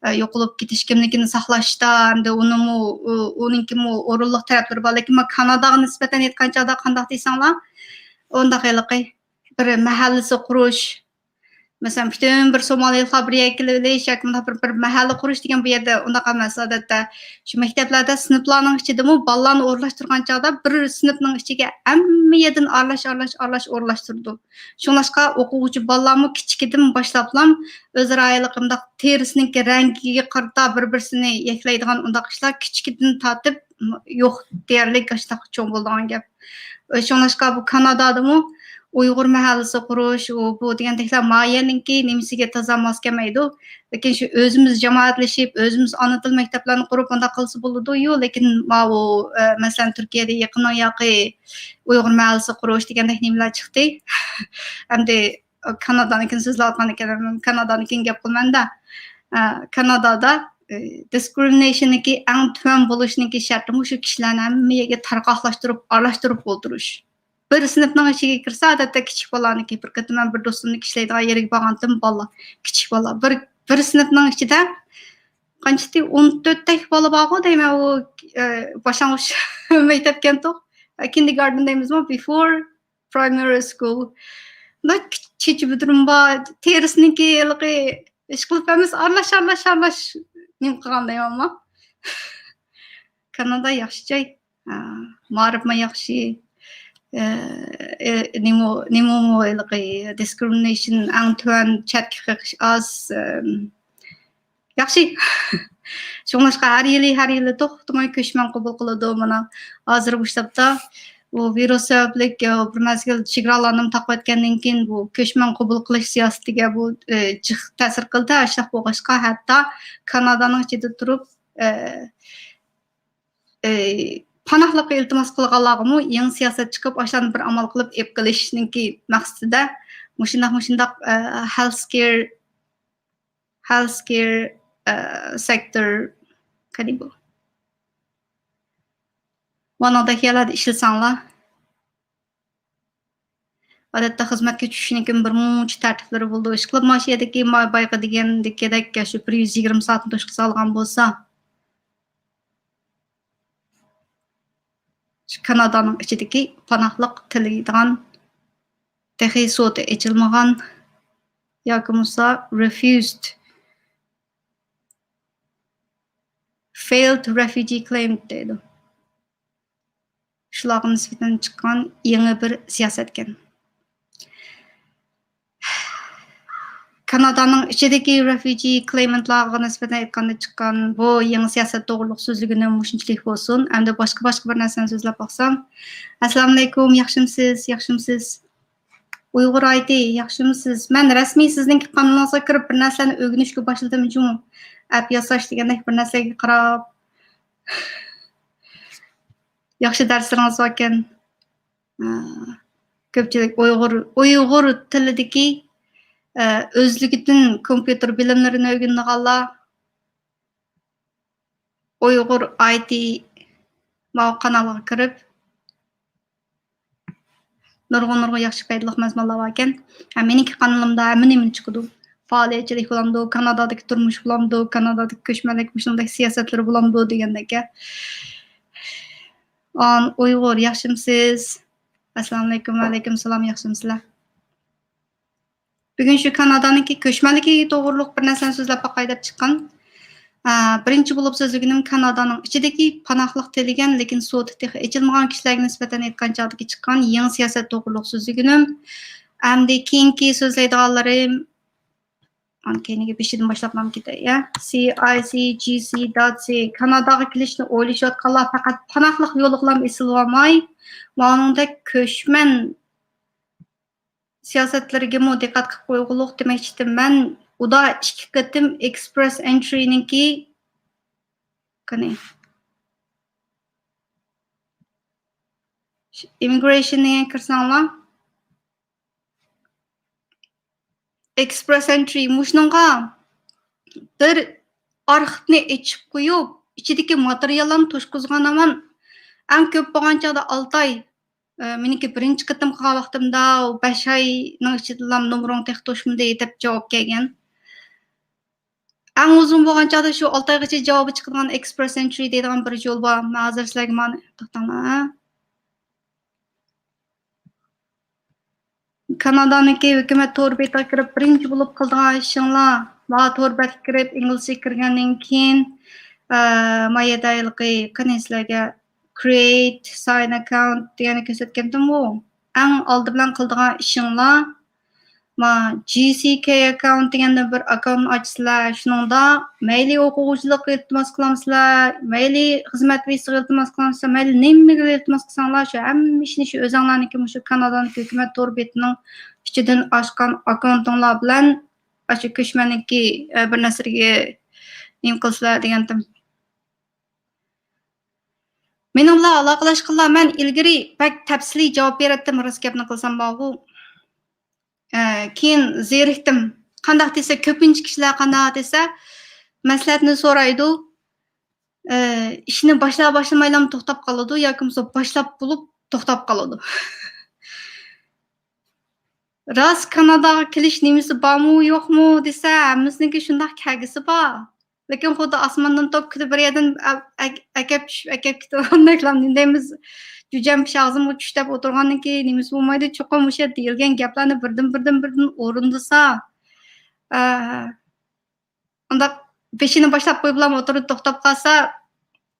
ئە، يوقىلىپ كېتىش كىملىكىنى ساقلاشتا، ئەمدى ئۇنىمۇ، ئۇ-، ئۇنىڭكىمۇ ئورۇنلۇق تەرەپلىرى بار. لېكىن مانا كاناداغا نىسبەتەن ئېيتقان چاغدا قانداق دېسەڭلار، ئۇنداق ھېلىقى بىر مەھەللىسى قۇرۇش، مەسىلەن، پۈتۈن بىر سومالىلىقلار بىر يەرگە كېلىۋېلىش ياكى مۇنداق بىر، بىر مەھەللە قۇرۇش دېگەن بۇ يەردە ئۇنداق ئەمەس. ئادەتتە شۇ مەكتەپلەردە سىنىپلارنىڭ ئىچىدىمۇ بالىلارنى ئورۇنلاشتۇرغان چاغدا بىر سىنىپنىڭ ئىچىگە ھەممە يەردىن ئارىلاش، ئارىلاش، ئارىلاش ئورۇنلاشتۇرىدۇ. شۇڭلاشقا ئوقۇغۇچى بالىلارمۇ كىچىكىدىن باشلاپلا ئۆزئارا ھېلىقى مۇنداق تېرىسىنىڭكى رەڭگىگە قارىتا بىر-بىرسىنى يەكلەيدىغان ئۇنداق ئىشلار كىچىكىدىن تارتىپ يوق، دېيەرلىك ئاشۇنداق چوڭ بولىدىغان گەپ. شۇڭلاشقا بۇ كانادادىمۇ ئۇيغۇر مەھەللىسى قۇرۇش، ئۇ، بۇ دېگەندەكلەر ما يەرنىڭكى نېمىسىگە تازا ماس كەلمەيدۇ. لېكىن شۇ ئۆزىمىز جامائەتلىشىپ، ئۆزىمىز ئانا تىل مەكتەپلەرنى قۇرۇپ، ئۇنداق قىلسا بولىدۇ-يۇ. لېكىن ماۋۇ، ئە، مەسىلەن، تۈركىيەدە يېقىننىڭ ياقى ئۇيغۇر مەھەللىسى قۇرۇش دېگەندەك نېمىلەر چىقتى. ئەمدى كانادانىڭكىنى سۆزلەۋاتقان ئىكەن، كانادانىڭكىنى گەپ قىلىمەن-دە. ئە، كانادادا، ئە، دىسكرىمىنېيشننىڭكى ئەڭ تۆۋەن بولۇشنىڭكى شەرتىمۇ شۇ كىشىلەرنى ھەممە يەرگە تارقاقلاشتۇرۇپ، ئارىلاشتۇرۇپ ئولتۇرۇش. بىر سىنىپنىڭ ئىچىگە كىرسە، ئادەتتە كىچىك بالىنىڭكى، بىر قېتىم مەن بىر دوستۇمنىڭ ئىشلەيدىغان يېرىگە بارغانتىم، بالا، كىچىك بالا. بىر، بىر سىنىپنىڭ ئىچىدە قانچىتى، ئون تۆتتەك بالا بارغۇ دەيمەن، ئۇ، ئە، باشلانغۇچ مەكتەپكەنتۇق. ئە، كىندېرگارتېن دەيمىزمۇ، بىفور پرايمېرى سكۇل. بۇنداق چېچى بۈدرۈم بار، تېرىسىنىڭكى ھېلىقى ئىشقىلىپ ئەمەس، ئارىلاش، ئارىلاش، ئارىلاش نېمە قىلغان دەيمەنما. كانادا ياخشى جاي. ھە، مائارىپمۇ ياخشى. ئە، ئە، نېمە، نېمىمۇ ھېلىقى دىسكرىمىنېيشن ئەڭ تۆۋەن، چەتكە قېقىش ئاز. ئەم، ياخشى. شۇڭلاشقا ھەر يىلى، ھەر يىلى توختىماي كۆچمەن قوبۇل قىلىدۇ. مانا ھازىر بۇ شتابتا بۇ ۋىرۇس سەۋەبلىك، ئە، بىر مەزگىل چېگرالارنىمۇ تاقىۋەتكەندىن كېيىن، بۇ كۆچمەن قوبۇل قىلىش سىياسىتىگە بۇ، ئە، جىق تەسىر قىلدى. ئاشۇنداق بولغاچقا، ھەتتا كانادانىڭ ئىچىدە تۇرۇپ، ئە، ئە، پاناھلىققا ئىلتىماس قىلغانلارغىمۇ يېڭى سىياسەت چىقىپ، ئاشۇلارنى بىر ئامال قىلىپ ئېلىپ قېلىشنىڭكى مەقسىتىدە مۇشۇنداق، مۇشۇنداق، ئە، healthcare، healthcare، ئە، sector، قېنى بۇ؟ مانىڭدەك يەرلەردە ئىشلىسەڭلار. ئادەتتە خىزمەتكە چۈشۈشنىڭكى بىر مۇنچە تەرتىپلىرى بولىدۇ. ئىشقىلىپ، مانا شۇ يەردىكى ما-، بايىقى دېگەندىكىدەك، شۇ بىر يۈز يىگىرمە سائەتنى توشقا سالغان بولسا، شۇ كانادانىڭ ئىچىدىكى پاناھلىق تىلەيدىغان، تېخى سوتى ئېچىلمىغان ياكى بولمىسا refused، failed refugee claim دەيدۇ. شۇلارغا نىسبەتەن چىققان يېڭى بىر سىياسەتكەن. كانادانىڭ ئىچىدىكى refugee claimantلارغا نىسبەتەن ئېيتقاندا چىققان بۇ يېڭى سىياسەت توغرۇلۇق سۆزلىگىنىم مۇشۇنچىلىك بولسۇن. ئەمدى باشقا، باشقا بىر نەرسىنى سۆزلەپ باقسام. ئەسسالامۇئەلەيكۇم، ياخشىمسىز؟ ياخشىمسىز؟ ئۇيغۇر ئايتى، ياخشىمسىز؟ مەن رەسمىي سىزنىڭكى قانىلىڭىزغا كىرىپ بىر نەرسىلەرنى ئۆگىنىشكە باشلىدىم جۇمۇ. ئەپ ياساش دېگەندەك بىر نەرسىلەرگە قاراپ. ياخشى دەرسلىرىڭىز باركەن. ئە، كۆپچىلىك ئۇيغۇر، ئۇيغۇر تىلىدىكى، ئە، ئۆزلۈكىدىن كومپيۇتېر بىلىملىرىنى ئۆگىنىدىغانلار، ئۇيغۇر ئايتى ماۋۇ قانالغا كىرىپ، نۇرغۇن، نۇرغۇن ياخشى پايدىلىق مەزمۇنلار باركەن. ھە، مېنىڭكى قانىلىمدا ھەممە نېمىنى چىقىدۇ. پائالىيەتچىلىك بولامدۇ، كانادادىكى تۇرمۇش بولامدۇ، كانادادىكى كۆچمەنلىك مۇشۇنداق سىياسەتلىرى بولامدۇ دېگەندەك. ئان ئۇيغۇر، ياخشىمسىز؟ ئەسسالامۇئەلەيكۇم، ۋەئەلەيكۇم سالام، ياخشىمسىلەر؟ بۈگۈن شۇ كانادانىڭكى كۆچمەنلىكى توغرۇلۇق بىر نەرسىنى سۆزلەپ باقاي دەپ چىققان. ئا، بىرىنچى بولۇپ سۆزلىگىنىم كانادانىڭ ئىچىدىكى پاناھلىق تىلىگەن، لېكىن سوتى تېخى ئېچىلمىغان كىشىلەرگە نىسبەتەن ئېيتقان چاغدىكى چىققان يېڭى سىياسەت توغرۇلۇق سۆزلىگىنىم. ئەمدى كېيىنكى سۆزلەيدىغانلىرىم، ئانا كېيىنكى بېشىدىن باشلاپ مانا كېتەي، يا. سى ئاي سى جى سى دات سى. كاناداغا كېلىشنى ئويلىشىۋاتقانلار پەقەت پاناھلىق يولىغىلا ئېسىلىۋالماي، مانىڭدەك كۆچمەن سىياسەتلىرىگىمۇ دىققەت قىلىپ قويغۇلۇق دېمەكچىدىم. مەن ئۇدا ئىككى قېتىم ئېكسپرېس ئېنترىنىڭكى، قېنى، ئىممىگرېيشنغا كىرسەڭلار، ئېكسپرېس ئېنترى مۇشۇنىڭغا بىر ئارخىپنى ئېچىپ قويۇپ، ئىچىدىكى ماتېرىياللارنى توشقۇزغان ھامان ئەڭ كۆپ بولغان چاغدا ئالتە ئاي، ئە، مېنىڭكى بىرىنچى قېتىم قىلغان ۋاقتىمدا بەش ئاينىڭ ئىچىدىلا نومۇرۇڭ تېخى توشمىدى دەپ جاۋاب كەلگەن. ئەڭ ئۇزۇن بولغان چاغدا شۇ ئالتە ئايغىچە جاۋابى چىقىدىغان ئېكسپرېس ئېنترى دەيدىغان بىر يول بار. مەن ھازىر سىلەرگە مانا، توختاڭلار. كانادانىڭكى ھۆكۈمەت تور بېتىغا كىرىپ، بىرىنچى بولۇپ قىلىدىغان ئىشىڭلار، ماۋۇ تور بەتكە كىرىپ، ئىنگلىزچە كىرگەندىن كېيىن، ئە، ما يەردە ھېلىقى، قېنى سىلەرگە create sign account دېگەننى كۆرسەتكەنتىمغۇ؟ ئەڭ ئالدى بىلەن قىلىدىغان ئىشىڭلار، ما، جى سى كەي ئاككاونت دېگەندىن بىر ئاككاونت ئاچىسىلەر. شۇنىڭدا مەيلى ئوقۇغۇچىلىققا ئىلتىماس قىلامسىلەر، مەيلى خىزمەت ۋىزىسىغا ئىلتىماس قىلامسىلەر، مەيلى نېمىگە ئىلتىماس قىلساڭلار، شۇ ھەممە ئىشنى شۇ ئۆزۈڭلارنىڭكى مۇشۇ كانادانىڭ ھۆكۈمەت تور بېتىنىڭ ئىچىدىن ئاچقان ئاككاونتۇڭلار بىلەن ئاشۇ كۆچمەنلىككە، ئە، بىر نەرسىگە نېمە قىلسىلەر دېگەنتىم. مېنىڭ بىلەن ئالاقىلەشكەنلەر، مەن ئىلگىرى بەك تەپسىلىي جاۋاب بېرەتتىم، راست گەپنى قىلسام بارغۇ. ئە، كېيىن زېرىكتىم. قانداق دېسە، كۆپىنچە كىشىلەر قانداق دېسە، مەسلىھەتنى سورايدۇ. ئە، ئىشنى باشلا-، باشلىمايلا توختاپ قالىدۇ ياكى بولمىسا باشلاپ بولۇپ توختاپ قالىدۇ. راست كاناداغا كېلىش نېمىسى بارمۇ، يوقمۇ دېسە، ھەممىسىنىڭكى شۇنداق كەلگۈسى بار. لېكىن خۇددى ئاسماندىن توك كېتىپ بىر يەردىن ئە-، ئە-، ئەكەپ چۈشۈپ، ئەكەپ كېتىۋاتقاندەكلا، نېمە دەيمىز، جۈجەم پىشى ئاغزىمغا چۈش دەپ ئولتۇرغاندىن كېيىن نېمىسى بولمايدۇ، چوقۇم مۇشۇ يەردە دېيىلگەن گەپلەرنى بىردىن، بىردىن، بىردىن ئورۇندىسا، ئە، ئۇنداق بېشىنى باشلاپ قويۇپلا موتوردا توختاپ قالسا،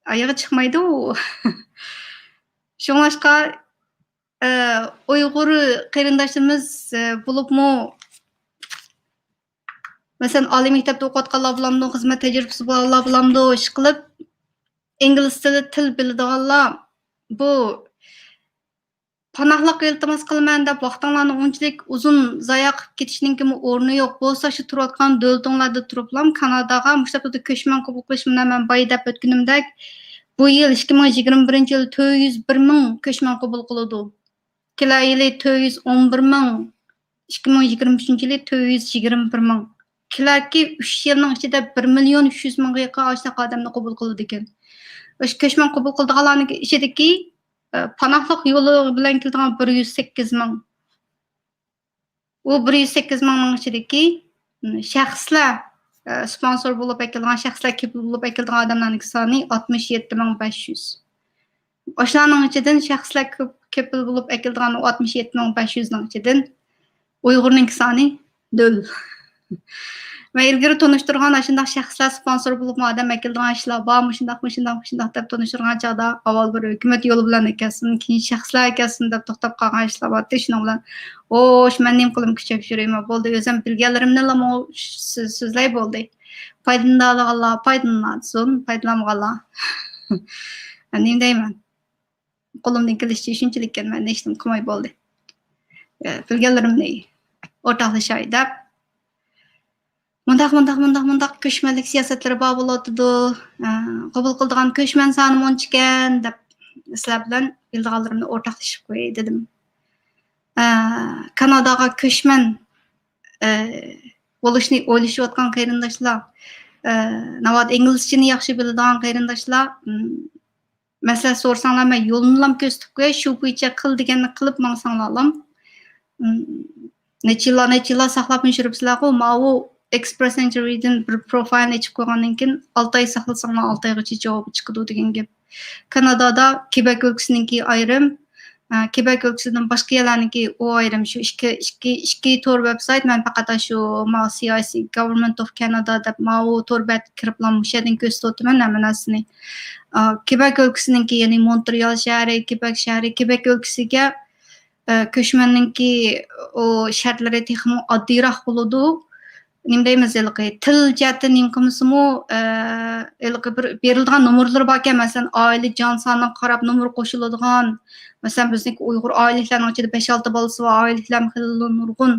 ئايىغى چىقمايدۇ. شۇڭلاشقا، ئە، ئۇيغۇر قېرىنداشلىرىمىز، ئە، بولۇپمۇ مەسىلەن، ئالىي مەكتەپتە ئوقۇۋاتقانلار بولامدۇ، خىزمەت تەجرىبىسى بولغانلار بولامدۇ، ئىشقىلىپ ئىنگلىز تىلى، تىل بىلىدىغانلار بۇ پاناھلىققا ئىلتىماس قىلىمەن دەپ ۋاقتىڭلارنى ئۇنچىلىك ئۇزۇن زايە قىلىپ كېتىشنىڭكىمۇ ئورنى يوق. بولسا شۇ تۇرۇۋاتقان دۆلىتىڭلاردا تۇرۇپلام كاناداغا مۇشۇ ھەپتىدە كۆچمەن قوبۇل قىلىش، مانا مەن بايا دەپ ئۆتكىنىمدەك، بۇ يىل ئىككى مىڭ يىگىرمە بىرىنچى يىل تۆت يۈز بىر مىڭ كۆچمەن قوبۇل قىلىدۇ. كېلەر يىلى تۆت يۈز ئون بىر مىڭ، ئىككى مىڭ يىگىرمە ئۈچىنچى يىلى تۆت يۈز يىگىرمە بىر مىڭ. كېلەركى ئۈچ يىلنىڭ ئىچىدە بىر مىليون ئۈچ يۈز مىڭغا يېقىن ئاشۇنداق ئادەمنى قوبۇل قىلىدىكەن. ئاشۇ كۆچمەن قوبۇل قىلىدىغانلارنىڭ ئىچىدىكى، ئە، پاناھلىق يولى بىلەن كېلىدىغان بىر يۈز سەككىز مىڭ. ئۇ بىر يۈز سەككىز مىڭنىڭ ئىچىدىكى، م، شەخسلەر، ئە، سپونسور بولۇپ ئەكېلىدىغان، شەخسلەر كېپىل بولۇپ ئەكېلىدىغان ئادەملەرنىڭ سانى ئاتمىش يەتتە مىڭ بەش يۈز. ئاشۇلارنىڭ ئىچىدىن شەخسلەر كۆپ، كېپىل بولۇپ ئەكېلىدىغان ئۇ ئاتمىش يەتتە مىڭ بەش يۈزنىڭ ئىچىدىن ئۇيغۇرنىڭكى سانى نۆل. مەن ئىلگىرى تونۇشتۇرغان ئاشۇنداق شەخسلەر سپونسور بولۇپمۇ ئادەم ئەكېلىدىغان ئىشلار بار، مۇشۇنداق، مۇشۇنداق، مۇشۇنداق دەپ تونۇشتۇرغان چاغدا ئاۋۋال بىر ھۆكۈمەت يولى بىلەن ئەكەلسۇن، كېيىن شەخسلەر ئەكەلسۇن دەپ توختاپ قالغان ئىشلار بارتى. شۇنىڭ بىلەن، خوش، مەن نېمە قىلىمەن، كۈچەپ يۈرۈيمەن، بولدى، ئۆزۈم بىلگەنلىرىمنىلا ماڭا سۆز-، سۆزلەي، بولدى. پايدىلىنالىغانلار پايدىلانسۇن، پايدىلانمىغانلار نېمە دەيمەن؟ قولۇمدىن كېلىشىچە شۇنچىلىككەن، مەن ھېچنېمە قىلماي بولدى. ئە، بىلگەنلىرىمنى ئورتاقلىشاي دەپ، مۇنداق، مۇنداق، مۇنداق، مۇنداق كۆچمەنلىك سىياسەتلىرى بار بولۇۋاتىدۇ. ئە، قوبۇل قىلىدىغان كۆچمەن سانى مۇنچىكەن دەپ، سىلەر بىلەن بىلىدىغانلىرىمنى ئورتاقلىشىپ قوياي دېدىم. ئە، كاناداغا كۆچمەن، ئە، بولۇشنى ئويلىشىۋاتقان قېرىنداشلار، ئە، ناۋادا ئىنگلىزچىنى ياخشى بىلىدىغان قېرىنداشلار، م، مەسىلە سورىساڭلار، مەن يولنىلام كۆرسىتىپ قوياي، شۇ بويىچە قىل دېگەننى قىلىپ ماڭساڭلارلام. م، نەچچە يىللار، نەچچە يىللار ساقلاپمۇ يۈرۈپسىلەرغۇ، ماۋۇ ئېكسپرېس ئېنترىدىن بىر پروفايلنى ئېچىپ قويغاندىن كېيىن، ئالتە ئاي ساقلىساڭلار، ئالتە ئايغىچە جاۋابى چىقىدۇ دېگەن گەپ. كانادادا كېبەك ئۆلكىسىنىڭكى ئايرىم، ئە، كېبەك ئۆلكىسىدىن باشقا يەرلەرنىڭكى ئۇ ئايرىم، شۇ ئىككى، ئىككى، ئىككى تور ۋېبسايت، مەن پەقەت شۇ ماۋۇ سىي ئاي سىي، Government of Canada دەپ ماۋۇ تور بەتكە كىرىپلا مۇشۇ يەردىن كۆرسىتىۋاتىمەن ھەممە نەرسىنى. ئا، كېبەك ئۆلكىسىنىڭكى، يەنى مونترېئال شەھىرى، كېبەك شەھىرى، كېبەك ئۆلكىسىگە، ئە، كۆچمەننىڭكى ئۇ شەرتلىرى تېخىمۇ ئاددىيراق بولىدۇ. نېمە دەيمىز، ھېلىقى تىل جەھەتتىن نېمە قىلمىسىمۇ، ئە، ھېلىقى بىر بېرىلىدىغان نومۇرلىرى باركەن، مەسىلەن، ئائىلە جان سانىغا قاراپ نومۇر قوشۇلىدىغان، مەسىلەن، بىزنىڭكى ئۇيغۇر ئائىلىلىكلەرنىڭ ئىچىدە بەش-ئالتە بالىسى بار ئائىلىلىكلەرمۇ خېلىلا نۇرغۇن.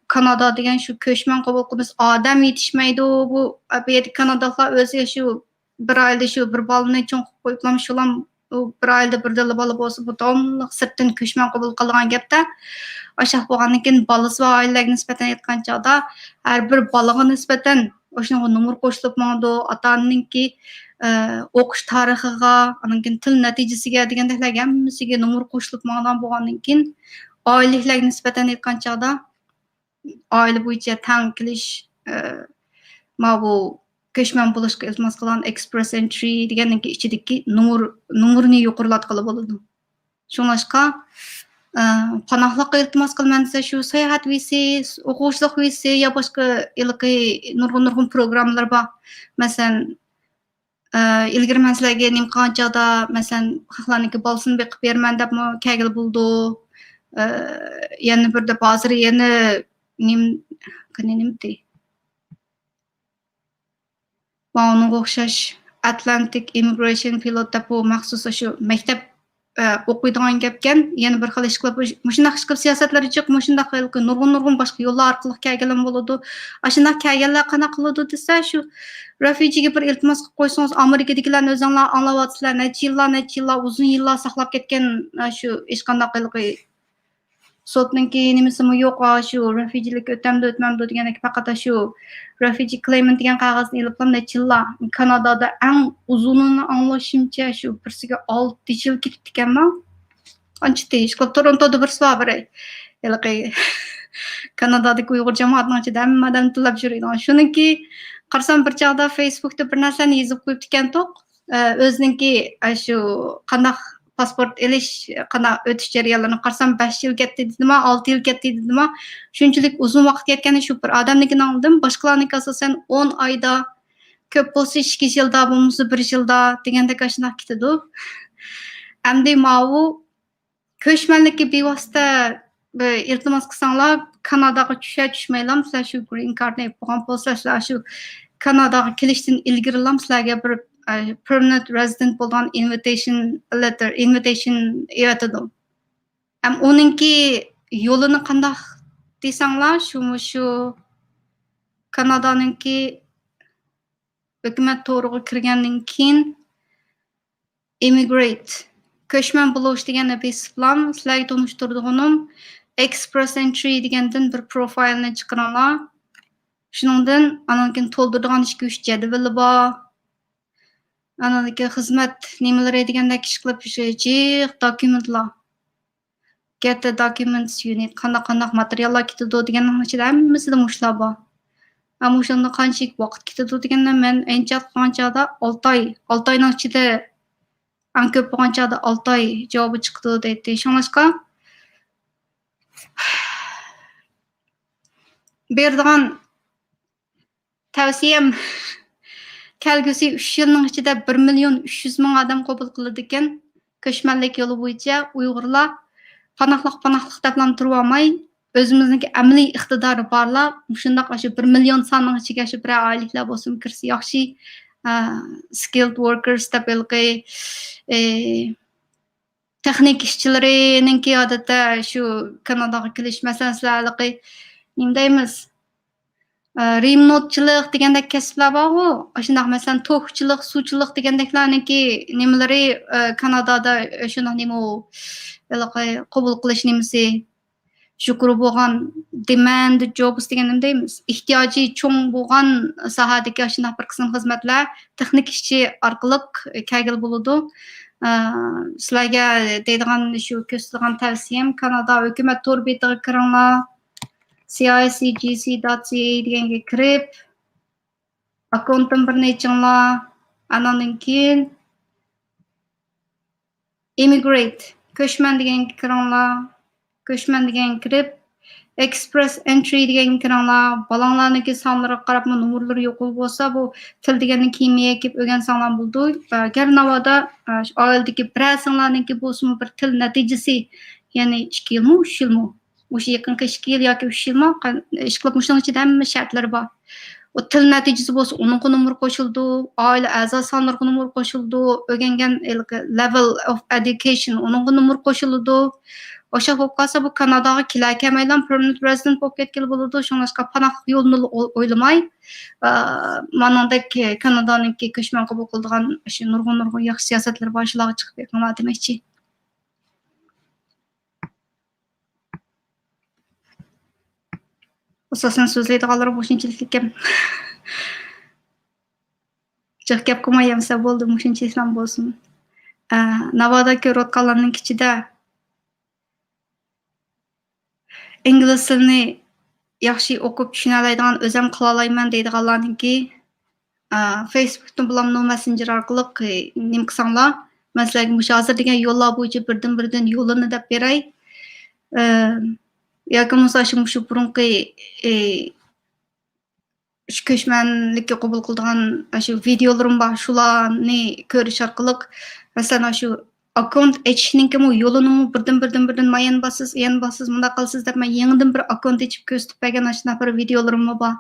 كانادا دېگەن شۇ كۆچمەن قوبۇل قىلىمىز، ئادەم يېتىشمەيدۇ. بۇ، بۇ يەردىكى كانادالىقلار ئۆزى شۇ بىر ئائىلىدە شۇ بىر بالىنى چوڭ قىلىپ قويۇپلا، شۇلام ئۇ بىر ئائىلىدە بىردىنلا بالا بولسا، بۇ داۋاملىق سىرتتىن كۆچمەن قوبۇل قىلىدىغان گەپتە. ئاشۇنداق بولغاندىن كېيىن بالىسى بار ئائىلىلەرگە نىسبەتەن ئېيتقان چاغدا، ھەر بىر بالىغا نىسبەتەن ئاشۇنىڭغا نومۇر قوشۇلۇپ ماڭىدۇ. ئاتا-ئانىنىڭكى، ئە، ئوقۇش تارىخىغا، ئاندىن كېيىن تىل نەتىجىسىگە دېگەندەكلەرگە ھەممىسىگە نومۇر قوشۇلۇپ ماڭىدىغان بولغاندىن كېيىن، ئائىلىلىكلەرگە نىسبەتەن ئېيتقان چاغدا، ئائىلە بويىچە تەڭ كېلىش، ئە، ماۋۇ كۆچمەن بولۇشقا ئىلتىماس قىلغان ئېكسپرېس ئېنترى دېگەننىڭكى ئىچىدىكى نومۇر، نومۇرنى يۇقىرىلاتقىلى بولىدۇ. شۇڭلاشقا، ئە، پاناھلىققا ئىلتىماس قىلىمەن دېسە، شۇ ساياھەت ۋىزىسى، ئوقۇغۇچىلىق ۋىزىسى يا باشقا ھېلىقى نۇرغۇن، نۇرغۇن پروگراممىلار بار. مەسىلەن، ئە، ئىلگىرى مەن سىلەرگە نېمە قىلغان چاغدا، مەسىلەن، خەقلەرنىڭكى بالىسىنى بېقىپ بېرىمەن دەپمۇ كەلگىلى بولىدۇ. ئە، يەنە بىر دەپ ھازىر يەنە نېمە، قېنى نېمىدى؟ ماۋۇنىڭغا ئوخشاش ئاتلانتىك ئىممىگرېيشن پىلوت دەپ بۇ مەخسۇس شۇ مەكتەپ، ئە، ئوقۇيدىغان گەپكەن. يەنە بىر خىل ئىشقىلىپ مۇشۇنداق ئىشقىلىپ سىياسەتلىرى جىق، مۇشۇنداق ھېلىقى نۇرغۇن، نۇرغۇن باشقا يوللار ئارقىلىق كەلگىلىمۇ بولىدۇ. ئاشۇنداق كەلگەنلەر قانداق قىلىدۇ دېسە، شۇ رېفۇجىگە بىر ئىلتىماس قىلىپ قويسىڭىز، ئامېرىكىدىكىلەرنى ئۆزۈڭلار ئاڭلاۋاتىسىلەر، نەچچە يىللار، نەچچە يىللار، ئۇزۇن يىللار ساقلاپ كەتكەن، ئە، شۇ ھېچقانداق ھېلىقى سوتنىڭكى نېمىسىمۇ يوق، ئا، شۇ رېفۇجىلىك ئۆتەمدۇ، ئۆتمەمدۇ دېگەندەك، پەقەت شۇ رېفۇجى كلېيمېنت دېگەن قەغەزنى ئېلىپلا نەچچە يىللار. كانادادا ئەڭ ئۇزۇنىنى ئاڭلىشىمچە، شۇ بىرسىگە ئالتە يىل كېتىپتىكەنمۇ. ئانچە تېگىشلىق. تورونتودا بىرسى بار بىرى. ھېلىقى كانادادىكى ئۇيغۇر جامائەتنىڭ ئىچىدە ھەممە ئادەم تىللاپ يۈرىدىغان. شۇنىڭكى قارىسام بىر چاغدا فېيسبۇكتا بىر نەرسىنى يېزىپ قويۇپتىكەنتۇق. ئە، ئۆزىنىڭكى، ئە، شۇ قانداق پاسپورت ئېلىش، قانداق ئۆتۈش جەريانلىرىنى قارىسام، بەش يىل كەتتى دېدىما، ئالتە يىل كەتتى دېدىما، شۇنچىلىك ئۇزۇن ۋاقىت كەتكەننى شۇ بىر ئادەمنىڭكىنى ئاڭلىدىم. باشقىلارنىڭكى ئاساسەن ئون ئايدا، كۆپ بولسا ئىككى يىلدا، بولمىسا بىر يىلدا دېگەندەك ئاشۇنداق كېتىدۇ. ئەمدى ماۋۇ كۆچمەنلىككە بىۋاسىتە بىر ئىلتىماس قىلساڭلار، كاناداغا چۈشە چۈشمەيلام، سىلەر شۇ گرىن كارتنى ئېلىپ بولغان بولسا، سىلەر شۇ كاناداغا كېلىشتىن ئىلگىرىلام سىلەرگە بىر، ئە، پېرمانېنت رېزىدېنت بولىدىغان ئىنۋىتېيشن لېتتېر، ئىنۋىتېيشن ئېۋەتىدۇ. ھەم ئۇنىڭكى يولىنى قانداق دېسەڭلار، شۇ، مۇشۇ كانادانىڭكى ھۆكۈمەت تورىغا كىرگەندىن كېيىن، ئىممىگرەنت، كۆچمەن بولۇش دېگەننى بېسىپلام، سىلەرگە تونۇشتۇرىدىغىنىم، ئېكسپرېس ئېنترى دېگەندىن بىر پروفايلنى چىقىرىڭلار. شۇنىڭدىن ئانان كېيىن تولدۇرىدىغان ئىككى، ئۈچ جەدۋىلى بار. ئانان كېيىن خىزمەت نېمىلىرى دېگەندەك ئىشقىلىپ، شۇ جىق دوكۇمېنتلار. Get the documents you need. قانداق، قانداق ماتېرىياللار كېتىدۇ دېگەننىڭ ئىچىدە ھەممىسىدە مۇشۇلار بار. ھە، مۇشۇنىڭدا قانچىلىك ۋاقىت كېتىدۇ دېگەندە، مەن ئەنچە قىلغان چاغدا ئالتە ئاي، ئالتە ئاينىڭ ئىچىدە، ئەڭ كۆپ بولغان چاغدا ئالتە ئاي جاۋابى چىقىدۇ دەيتتى. شۇڭلاشقا، بېرىدىغان تەۋسىيەم، كەلگۈسى ئۈچ يىلنىڭ ئىچىدە بىر مىليون ئۈچ يۈز مىڭ ئادەم قوبۇل قىلىدىكەن. كۆچمەنلىك يولى بويىچە ئۇيغۇرلار پاناھلىق، پاناھلىق دەپلا تۇرۇۋالماي، ئۆزىمىزنىڭكى ئەمەلىي ئىقتىدارى بارلار مۇشۇنداق ئاشۇ بىر مىليون ساننىڭ ئىچىگە شۇ بىرەر ئائىلىلەر بولسىمۇ كىرسە ياخشى. ئە، سكىلد ۋوركېرس دەپ ھېلىقى، ئە، تېخنىك ئىشچىلىرىنىڭكى ئادەتتە شۇ كاناداغا كېلىش، مەسىلەن، سىلەر ھېلىقى نېمە دەيمىز، ئە، رېمونتچىلىق دېگەندەك كەسىپلەر بارغۇ، ئاشۇنداق، مەسىلەن، توكچىلىق، سۇچىلىق دېگەندەكلەرنىڭكى نېمىلىرى، ئە، كانادادا شۇنداق نېمە ئۇ، ھېلىقى قوبۇل قىلىش نېمىسى يۇقىرى بولغان، دېماند جوبس دېگەن نېمە دەيمىز؟ ئېھتىياجى چوڭ بولغان ساھەدىكى ئاشۇنداق بىر قىسىم خىزمەتلەر تېخنىك ئىشچى ئارقىلىق كەلگىلى بولىدۇ. ئە، سىلەرگە دەيدىغان شۇ كۆرسىتىدىغان تەۋسىيەم، كانادا ھۆكۈمەت تور بېتىغا كىرىڭلار. سىي ئاي سىي جى سىي دات سىي ئەي دېگەنگە كىرىپ، ئاككونتتىن بىرنى ئېچىڭلار. ئاناندىن كېيىن ئىممىگرەنت، كۆچمەن دېگەنگە كىرىڭلار. كۆچمەن دېگەنگە كىرىپ، ئېكسپرېس ئېنترى دېگەنگە كىرىڭلار. بالاڭلارنىڭكى سانلىرىغا قاراپمۇ نومۇرلىرى يۇقىرى بولسا، بۇ تىل دېگەننى كېيىنمۇ كېلىپ ئۆگەنسەڭلار بولىدۇ. ئەگەر ناۋادا، ئە، ئائىلىدىكى بىرەرسىڭلارنىڭكى بولسىمۇ بىر تىل نەتىجىسى، يەنى ئىككى يىلمۇ، ئۈچ يىلمۇ، مۇشۇ يېقىنقى ئىككى يىل ياكى ئۈچ يىلمۇ، قان-، ئىشقىلىپ مۇشۇنىڭ ئىچىدە ھەممە شەرتلىرى بار. ئۇ تىل نەتىجىسى بولسا، ئۇنىڭغا نومۇر قوشۇلىدۇ، ئائىلە ئەزا سانلىرىغا نومۇر قوشۇلىدۇ، ئۆگەنگەن ھېلىقى level of education، ئۇنىڭغا نومۇر قوشۇلىدۇ. ئوشۇق بولۇپ قالسا، بۇ كاناداغا كېلە كەلمەيلا پېرمانېنت رېزىدېنت بولۇپ كەتكىلى بولىدۇ. شۇڭلاشقا پاناھلىق يولىنىلا ئوي-، ئويلىماي، ئا، مانىڭدەك كانادانىڭكى كۆچمەن قوبۇل قىلىدىغان شۇ نۇرغۇن، نۇرغۇن ياخشى سىياسەتلىرى بار، شۇلارغا چىقىپ بېقىڭلار دېمەكچى. ئاساسەن سۆزلەيدىغانلىرىم مۇشۇنچىلىك ئىكەن. جىق گەپ قىلماي يەمسە بولدى، مۇشۇنچىلىكلا بولسۇن. ئە، ناۋادا كۆرۈۋاتقانلارنىڭ ئىچىدە ئىنگلىز تىلىنى ياخشى ئوقۇپ چۈشىنەلەيدىغان، ئۆزەم قىلالايمەن دەيدىغانلارنىڭكى، ئە، فېيسبۇكتىن بولامدۇ، مەسسېنجېر ئارقىلىق، ئە، نېمە قىلساڭلار، مەن سىلەرگە مۇشۇ ھازىر دېگەن يوللار بويىچە بىردىن-بىردىن يولىنى دەپ بېرەي. ئە، ياكى بولمىسا شۇ، مۇشۇ بۇرۇنقى، ئە، شۇ كۆچمەنلىككە قوبۇل قىلىدىغان شۇ ۋىدىيولىرىم بار، شۇلارنى كۆرۈش ئارقىلىق، مەسىلەن، شۇ ئاككونت ئېچىشنىڭكىمۇ يولىنىمۇ بىردىن، بىردىن، بىردىن، مانا يەنە باسىسىز، يەنە باسىسىز، مۇنداق قىلىسىز دەپ، مەن يېڭىدىن بىر ئاككونت ئېچىپ كۆرسىتىپ بەرگەن ئاشۇنداق بىر ۋىدىيولىرىممۇ بار.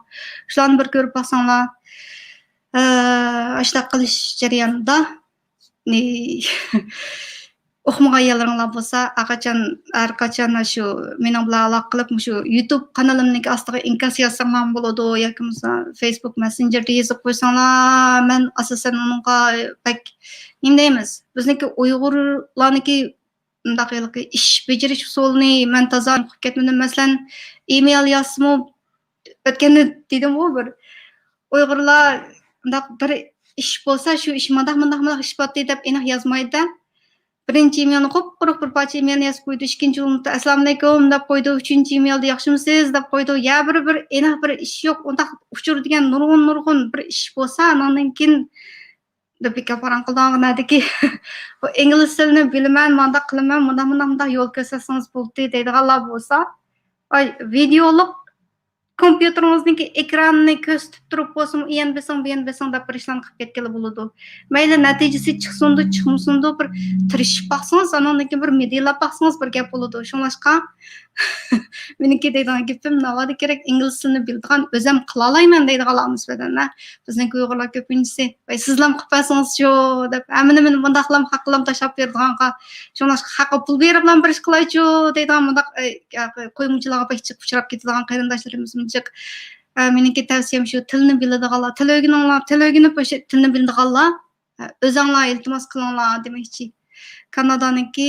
شۇلارنى بىر كۆرۈپ باقساڭلار، ئە، ئاشۇنداق قىلىش جەريانىدا، ئۇقمىغان يەرلىرىڭلار بولسا، ھەرقاچان، ھەرقاچان شۇ مېنىڭ بىلەن ئالاقە قىلىپ، مۇشۇ يۇتۇب قانىلىمنىڭكى ئاستىغا ئىنكاس يازساڭلارمۇ بولىدۇ، ياكى بولمىسا فېيسبۇك مەسسېنجېردا يېزىپ قويساڭلار، مەن ئاساسەن ئۇنىڭغا بەك، نېمە دەيمىز، بىزنىڭكى ئۇيغۇرلارنىڭكى مۇنداق ھېلىقى ئىش بېجىرىش ئۇسۇلىنى مەن تازا ئۇقۇپ كەتمىدىم. مەسىلەن، ئېمېيل يازسىمۇ، ئۆتكەندە دېدىمغۇ بىر، ئۇيغۇرلار مۇنداق بىر ئىش بولسا، شۇ ئىش مۇنداق، مۇنداق، مۇنداق ئىش باتتى دەپ ئېنىق يازمايدۇ-دە. بىرىنچى ئېمېيلنى قۇپقۇرۇق بىر پارچە ئېمېيلنى يازىپ قويىدۇ، ئىككىنچى بولۇپتۇ، ئەسسالامۇئەلەيكۇم دەپ قويىدۇ، ئۈچىنچى ئېمېيلدا ياخشىمۇسىز دەپ قويىدۇ. يا بىر، بىر ئېنىق بىر ئىش يوق، ئۇنداق ئۇچۇر دېگەن نۇرغۇن، نۇرغۇن بىر ئىش بولسا، ئانىڭدىن كېيىن دەپ بىكار پاراڭ قىلىدىغان نەدىكى. بۇ ئىنگلىز تىلىنى بىلىمەن، مانداق قىلىمەن، مۇنداق، مۇنداق، مۇنداق يول كۆرسەتسىڭىز بولدى دەيدىغانلار بولسا، ئاي، ۋىدىيولۇق كومپيۇتېرىڭىزنىڭكى ئېكرانىنى كۆرسىتىپ تۇرۇپ بولسىمۇ، ئۇ يەنە بېسىڭ، بۇ يەنە بېسىڭ دەپ بىر ئىشلارنى قىلىپ كەتكىلى بولىدۇ. مەيلى، نەتىجىسى چىقسۇندۇ، چىقمىسۇندۇ، بىر تىرىشىپ باقسىڭىز، ئانىڭدىن كېيىن بىر مىدىرلاپ باقسىڭىز بىر گەپ بولىدۇ. شۇڭلاشقا، مېنىڭكى دەيدىغان گېپىم، ناۋادا كېرەك ئىنگلىز تىلىنى بىلىدىغان، ئۆزەم قىلالايمەن دەيدىغانلارغا نىسبەتەن، ھە، بىزنىڭكى ئۇيغۇرلار كۆپىنچىسى، ۋاي، سىزلام قىلىپ بەرسىڭىزچۇ دەپ، ھەممىنى مېنى مۇنداقلام ھەققىلام تاشلاپ بېرىدىغانغا، شۇڭلاشقا خەققە پۇل بېرىپلام بىر ئىش قىلايچۇ دەيدىغان مۇنداق، ئە، ئە، قويمىچىلارغا بەك جىق ئۇچراپ كېتىدىغان قېرىنداشلىرىمىزمۇ جىق. ئە، مېنىڭكى تەۋسىيەم شۇ، تىلنى بىلىدىغانلار، تىل ئۆگىنىڭلار، تىل ئۆگىنىپ، ئاشۇ تىلنى بىلىدىغانلار، ئە، ئۆزۈڭلار ئىلتىماس قىلىڭلار دېمەكچى. كانادانىڭكى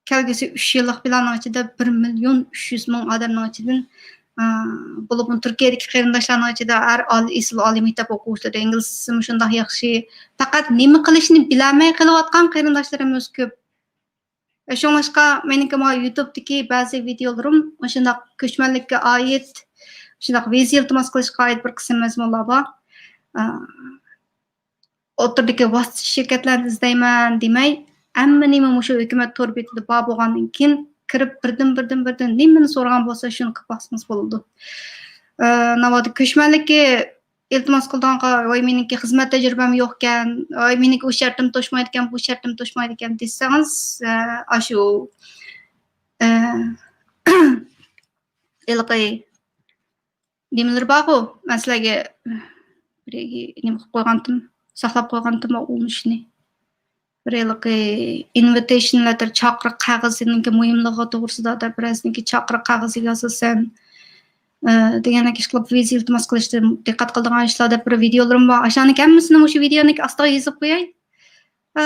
كەلگۈسى ئۈچ يىللىق پىلاننىڭ ئىچىدە بىر مىليون ئۈچ يۈز مىڭ ئادەمنىڭ ئىچىدىن، ئە، بولۇپمۇ تۈركىيەدىكى قېرىنداشلارنىڭ ئىچىدە ھەر ئال-، ئېسىل ئالىي مەكتەپ ئوقۇغۇچىلىرى ئىنگلىزچىسىمۇ شۇنداق ياخشى، پەقەت نېمە قىلىشنى بىلەلمەي قېلىۋاتقان قېرىنداشلىرىمىز كۆپ. شۇڭلاشقا مېنىڭكى مانا يۇتۇبتىكى بەزى ۋىدىيولىرىم مۇشۇنداق كۆچمەنلىككە ئائىت، شۇنداق ۋىزا ئىلتىماس قىلىشقا ئائىت بىر قىسىم مەزمۇنلار بار. ئە، ئوتتۇرىدىكى ۋاسىتىچى شىركەتلەرنى ئىزدەيمەن دېمەي، ھەممە نېمە مۇشۇ ھۆكۈمەت تور بېتىدە بار بولغاندىن كېيىن، كىرىپ بىردىن، بىردىن، بىردىن نېمىنى سورىغان بولسا، شۇنى قىلىپ باقسىڭىز بولىدۇ. ئە، ناۋادا كۆچمەنلىككە ئىلتىماس قىلىدىغانغا، ۋاي، مېنىڭكى خىزمەت تەجرىبەم يوقكەن، ۋاي، مېنىڭكى ئۇ شەرتىم توشمايدىكەن، بۇ شەرتىم توشمايدىكەن دېسىڭىز، ئە، ئاشۇ، ئە، ھېلىقى نېمىلىرى بارغۇ، مەن سىلەرگە بىر نېمە قىلىپ قويغانتىم، ساقلاپ قويغانتىم ئۇ مۇشۇنى. بىر ھېلىقى invitation letter، چاقىرىق قەغىزىنىڭكى مۇھىملىقى توغرىسىدا دەپ، بىرەرسىنىڭكى چاقىرىق قەغىزىگە ئاساسەن، ئە، دېگەندەك ئىش قىلىپ، ۋىزا ئىلتىماس قىلىشتا دىققەت قىلىدىغان ئىشلار دەپ بىر ۋىدىيولىرىم بار. ئاشۇلارنىڭ ھەممىسىنى مۇشۇ ۋىدىيونىڭكى ئاستىغا يېزىپ قوياي. ئە،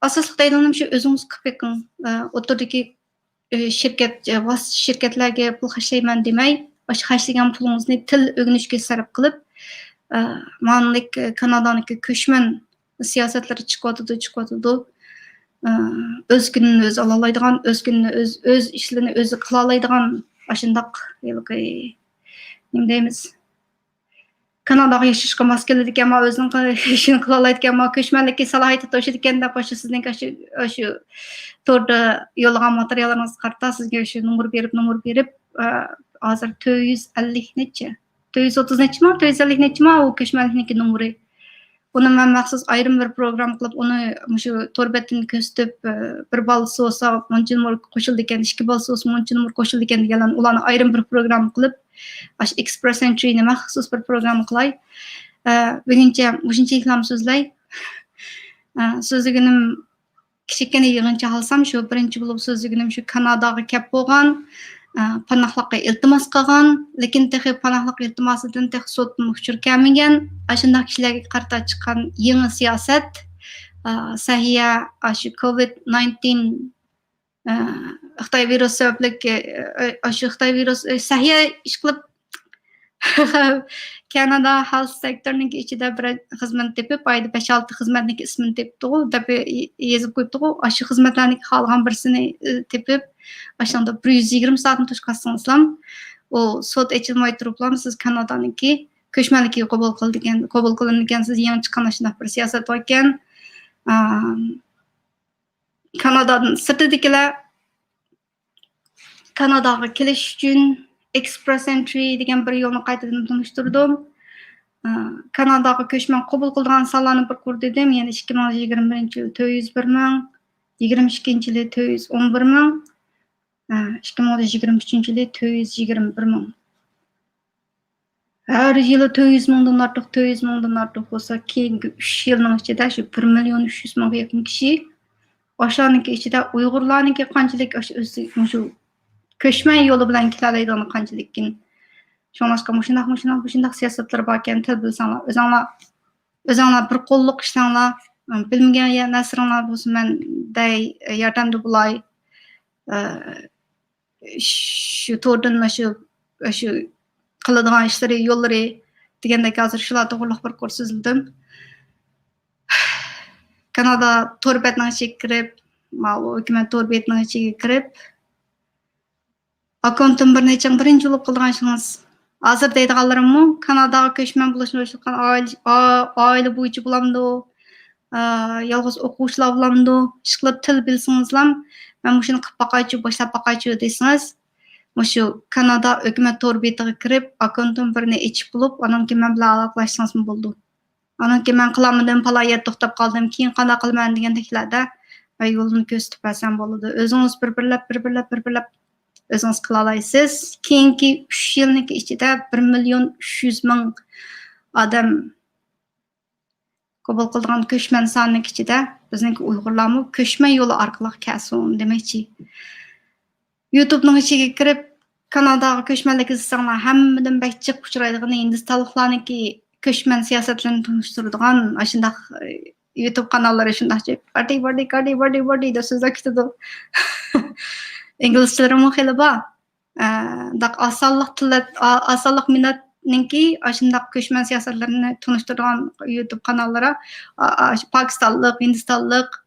ئاساسلىق دەيدىغىنىم شۇ، ئۆزىڭىز قىلىپ بېقىڭ. ئە، ئوتتۇرىدىكى ئى، شىركەت، ئى، ۋاسىتىچى شىركەتلەرگە پۇل خەجلەيمەن دېمەي، ئاشۇ خەجلىگەن پۇلىڭىزنى تىل ئۆگىنىشكە سەرپ قىلىپ، ئى، مانىلىك، ئى، كانادانىڭكى كۆچمەن سىياسەتلىرى چىقىۋاتىدۇ، چىقىۋاتىدۇ. ئى، ئۆز كۈنىنى ئۆزى ئالالايدىغان، ئۆز كۈنىنى ئۆز، ئۆز ئىشلىرىنى ئۆزى قىلالايدىغان ئاشۇنداق ھېلىقى، نېمە دەيمىز، كاناداغا ياشاشقا ماس كېلىدىكەن، ئەمما ئۆزىنىڭ ئىشىنى قىلالايدىكەن، ئەمما كۆچمەنلىككە سالاھىيىتى توشىدىكەن دەپ، ئاشۇ سىزنىڭ ئاشۇ، ئاشۇ توردا يوللىغان ماتېرىياللىرىڭىزغا قارىتا سىزگە شۇ نومۇر بېرىپ، نومۇر بېرىپ، ئە، ھازىر تۆت يۈز ئەللىك نەچچە؟ تۆت يۈز ئوتتۇز نەچچىما؟ تۆت يۈز ئەللىك نەچچىما؟ ئۇ كۆچمەنلىكنىڭكى نومۇرى. ئۇنى مەن مەخسۇس ئايرىم بىر پروگرامما قىلىپ، ئۇنى مۇشۇ تور بەتتىن كۆرسىتىپ، ئە، بىر بالىسى بولسا مۇنچە نومۇر قوشۇلىدىكەن، ئىككى بالىسى بولسا مۇنچە نومۇر قوشۇلىدىكەن دېگەنلەرنى، ئۇلارنى ئايرىم بىر پروگرامما قىلىپ، ئاشۇ ئېكسپرېس ئېنترىنى مەخسۇس بىر پروگرامما قىلاي. ئە، بۈگۈنچە مۇشۇنچىلىكلام سۆزلەي. ئە، سۆزلىگىنىم كىچىككىنە يىغىنچە قىلسام، شۇ بىرىنچى بولۇپ سۆزلىگىنىم شۇ كاناداغا كەپ بولغان، ئە، پاناھلىققا ئىلتىماس قىلغان، لېكىن تېخى پاناھلىق ئىلتىماسىدىن تېخى سوتتىن ئۇچۇر كەلمىگەن، ئاشۇنداق كىشىلەرگە قارىتا چىققان يېڭى سىياسەت، ئە، سەھىيە، ئاشۇ كوۋىد ناينتىن ئە، خىتاي ۋىرۇسى سەۋەبلىك، ئە، ئە، ئاشۇ خىتاي ۋىرۇس، ئە، سەھىيە ئىشقىلىپ، كانادا ھېلت سېكتورنىڭ ئىچىدە بىر خىزمەتنى تېپىپ، ئايدا بەش-ئالتە خىزمەتنىڭ ئىسمىنى تېپىپتىغۇ، دەپ يېزىپ قويۇپتىغۇ. ئاشۇ خىزمەتلەرنىڭ خالىغان بىرسىنى، ئە، تېپىپ، ئاشۇنىڭدا بىر يۈز يىگىرمە سائەتنى توشقازسىڭىزلام، ئۇ سوت ئېچىلماي تۇرۇپلام سىز كانادانىڭكى كۆچمەنلىكىگە قوبۇل قىلىدىكەن، قوبۇل قىلىنىدىكەنسىز، يېڭى چىققان ئاشۇنداق بىر سىياسەت باركەن. ئە، كانادادىن سىرتىدىكىلەر كاناداغا كېلىش ئۈچۈن ئېكسپرېس ئېنترى دېگەن بىر يولنى قايتىدىن تونۇشتۇردۇم. ئە، كاناداغا كۆچمەن قوبۇل قىلىدىغان سانلارنى بىر قۇر دېدىم. يەنى ئىككى مىڭ يىگىرمە بىرىنچى يىلى تۆت يۈز بىر مىڭ، يىگىرمە ئىككىنچى يىلى تۆت يۈز ئون بىر مىڭ، ئە، ئىككى مىڭ يىگىرمە ئۈچىنچى يىلى تۆت يۈز يىگىرمە بىر مىڭ. ھەر يىلى تۆت يۈز مىڭدىن ئارتۇق، تۆت يۈز مىڭدىن ئارتۇق بولسا، كېيىنكى ئۈچ يىلنىڭ ئىچىدە شۇ بىر مىليون ئۈچ يۈز مىڭغا يېقىن كىشى. ئاشۇلارنىڭكى ئىچىدە ئۇيغۇرلارنىڭكى قانچىلىك ئاشۇ ئۆزى، مۇشۇ كۆچمەن يولى بىلەن كېلەلەيدىغىنى قانچىلىككىن. شۇڭلاشقا مۇشۇنداق، مۇشۇنداق، مۇشۇنداق سىياسەتلىرى باركەن، تىل بىلسەڭلار، ئۆزۈڭلار، ئۆزۈڭلار بىر قوللۇق ئىشلەڭلار، بىلمىگەن يە-، نەرسىلىرىڭلار بولسا مەن دەي، ياردەمدە بولاي. ئە، شۇ توردىن شۇ، شۇ قىلىدىغان ئىشلىرى، يوللىرى دېگەندەك ھازىر شۇلار توغرىلىق بىر قۇر سۆزلىدىم. كانادا تور بەتنىڭ ئىچىگە كىرىپ، ماۋۇ ھۆكۈمەت تور بېتىنىڭ ئىچىگە كىرىپ، ئاككونتتىن بىرنى ئېچىڭ، بىرىنچى بولۇپ قىلىدىغان ئىشىڭىز. ھازىر دەيدىغانلىرىممۇ كاناداغا كۆچمەن بولۇشنى ئويلاپ ئا-، ئائىلە بويىچە بولامدۇ؟ ئا، يالغۇز ئوقۇغۇچىلار بولامدۇ؟ ئىشقىلىپ تىل بىلسىڭىزلام، مەن مۇشۇنى قىلىپ باقايچۇ، باشلاپ باقايچۇ دېسىڭىز، مۇشۇ كانادا ھۆكۈمەت تور بېتىغا كىرىپ، ئاككونتتىن بىرنى ئېچىپ بولۇپ، ئانان كېيىن مەن بىلەن ئالاقىلاشسىڭىزمۇ بولىدۇ. ئانان كېيىن مەن قىلالمىدىم، پالايەت توختاپ قالدىم، كېيىن قانداق قىلىمەن دېگەندەكلەردە، ۋە يولنى كۆرسىتىپ بەرسەم بولىدۇ. ئۆزىڭىز بىر-بىرلەپ، بىر-بىرلەپ، بىر-بىرلەپ ئۆزىڭىز قىلالايسىز. كېيىنكى ئۈچ يىلنىڭكى ئىچىدە بىر مىليون ئۈچ يۈز مىڭ ئادەم قوبۇل قىلىدىغان كۆچمەن سانىنىڭ ئىچىدە بىزنىڭكى ئۇيغۇرلارمۇ كۆچمەن يولى ئارقىلىق كەلسۇن دېمەكچى. يۇتۇبنىڭ ئىچىگە كىرىپ، كاناداغا كۆچمەنلىك ئىزدىسەڭلار، ھەممىدىن بەك جىق ئۇچرايدىغىنى ھىندىستانلىقلارنىڭكى كۆچمەن سىياسەتلىرىنى تونۇشتۇرىدىغان ئاشۇنداق، ئى، يۇتۇب قاناللىرى شۇنداق جىق، «گاردى، باردى، گاردى، باردى» دەپ سۆزلەپ كېتىدۇ. ئىنگلىزچىلىرىمۇ خېلى بار. ئە، داق ئاز سانلىق تىللەت-، ئا-، ئاز سانلىق مىللەتنىڭكى ئاشۇنداق كۆچمەن سىياسەتلىرىنى تونۇشتۇرىدىغان يۇتۇب قاناللىرى، ئا-، ئا-، شۇ پاكىستانلىق، ھىندىستانلىق،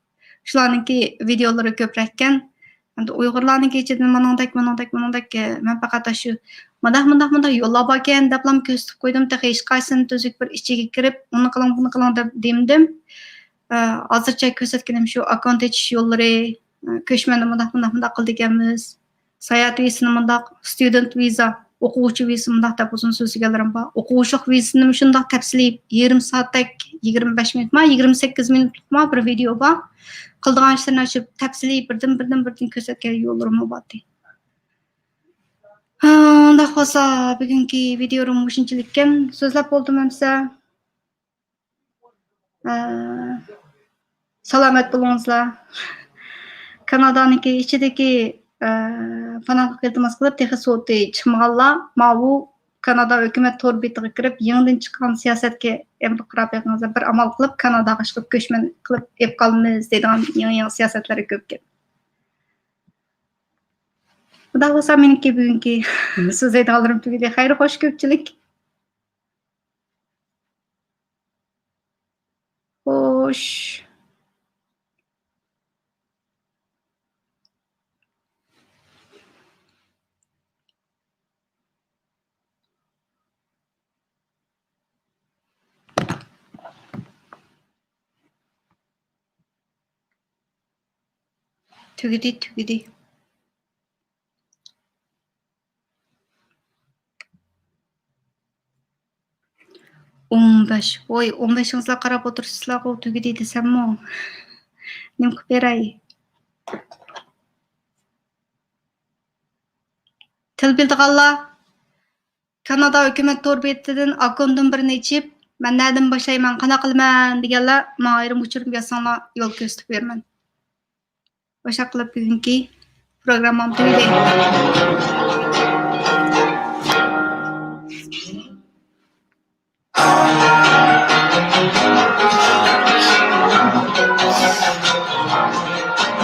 شۇلارنىڭكى ۋىدېئولىرى كۆپرەككەن. ئەمدى ئۇيغۇرلارنىڭكى ئىچىدىن مۇنىڭدەك، مۇنىڭدەك، مۇنىڭدەك، ئە، مەن پەقەت شۇ مۇنداق، مۇنداق، مۇنداق يوللار باركەن دەپلا كۆرسىتىپ قويدۇم. تېخى ھېچقايسىنى تۈزۈك بىر ئىچىگە كىرىپ، ئۇنى قىلىڭ، بۇنى قىلىڭ دەپ دېمىدىم. ئە، ھازىرچە كۆرسەتكىنىم شۇ ئاككونت ئېچىش يوللىرى، ئە، كۆچمەننى مۇنداق، مۇنداق، مۇنداق قىلىدىكەنمىز. ساياھەت ۋىزىسىنى مۇنداق، ستۇدېنت ۋىزا، ئوقۇغۇچى ۋىزىسى مۇنداق دەپ ئۇزۇن سۆزلىگەنلىرىم بار. ئوقۇغۇچىلىق ۋىزىسىنىمۇ شۇنداق تەپسىلىي يېرىم سائەتتەك، يىگىرمە بەش مىنۇتما، يىگىرمە سەككىز مىنۇتلۇقما بىر ۋىدېئو بار. قىلىدىغان ئىشلىرىنى ئاشۇ تەپسىلىي بىردىن، بىردىن، بىردىن كۆرسەتكەن يوللىرىممۇ بار ئىدى. ھا، ئۇنداق بولسا بۈگۈنكى ۋىدېئو مۇشۇنچىلىككەن. سۆزلەپ بولدۇم ئەمسە. ئە، سالامەت بولۇڭلار. كانادانىڭكى ئىچىدىكى، ئە، پاناھلىق ئىلتىماس قىلىپ، تېخى سوتى چىقمىغانلار ماۋۇ كانادا ھۆكۈمەت تور بېتىغا كىرىپ، يېڭىدىن چىققان سىياسەتكە ئەمدى قاراپ بېقىڭلار. بىر ئامال قىلىپ، كاناداغا ئىشقىلىپ كۆچمەن قىلىپ ئېلىپ قالىمىز دەيدىغان يېڭى، يېڭى سىياسەتلەر كۆپكەن. خۇدا خالىسا، مېنىڭكى بۈگۈنكى سۆزلەيدىغانلىرىم تۈگىدى. خەير، خوش، كۆپچىلىك. خوش. تۈگىدى، تۈگىدى. ئون بەش. ۋوي، ئون بەشىڭىزلا قاراپ ئولتۇرۇپسىزلارغۇ، تۈگىدى دېسەممۇ. نېمە قىلىپ بېرەي؟ تىل بىلىدىغانلار كانادا ھۆكۈمەت تور بېتىدىن ئاككونتتىن بىرنى ئېچىپ، مەن نەدىن باشلايمەن، قانداق قىلىمەن دېگەنلەر ماڭا ئايرىم ئۇچۇرۇم يازساڭلار يول كۆرسىتىپ بېرىمەن. ئاشۇنداق قىلىپ بۈگۈنكى پروگراممام تۈگىدى.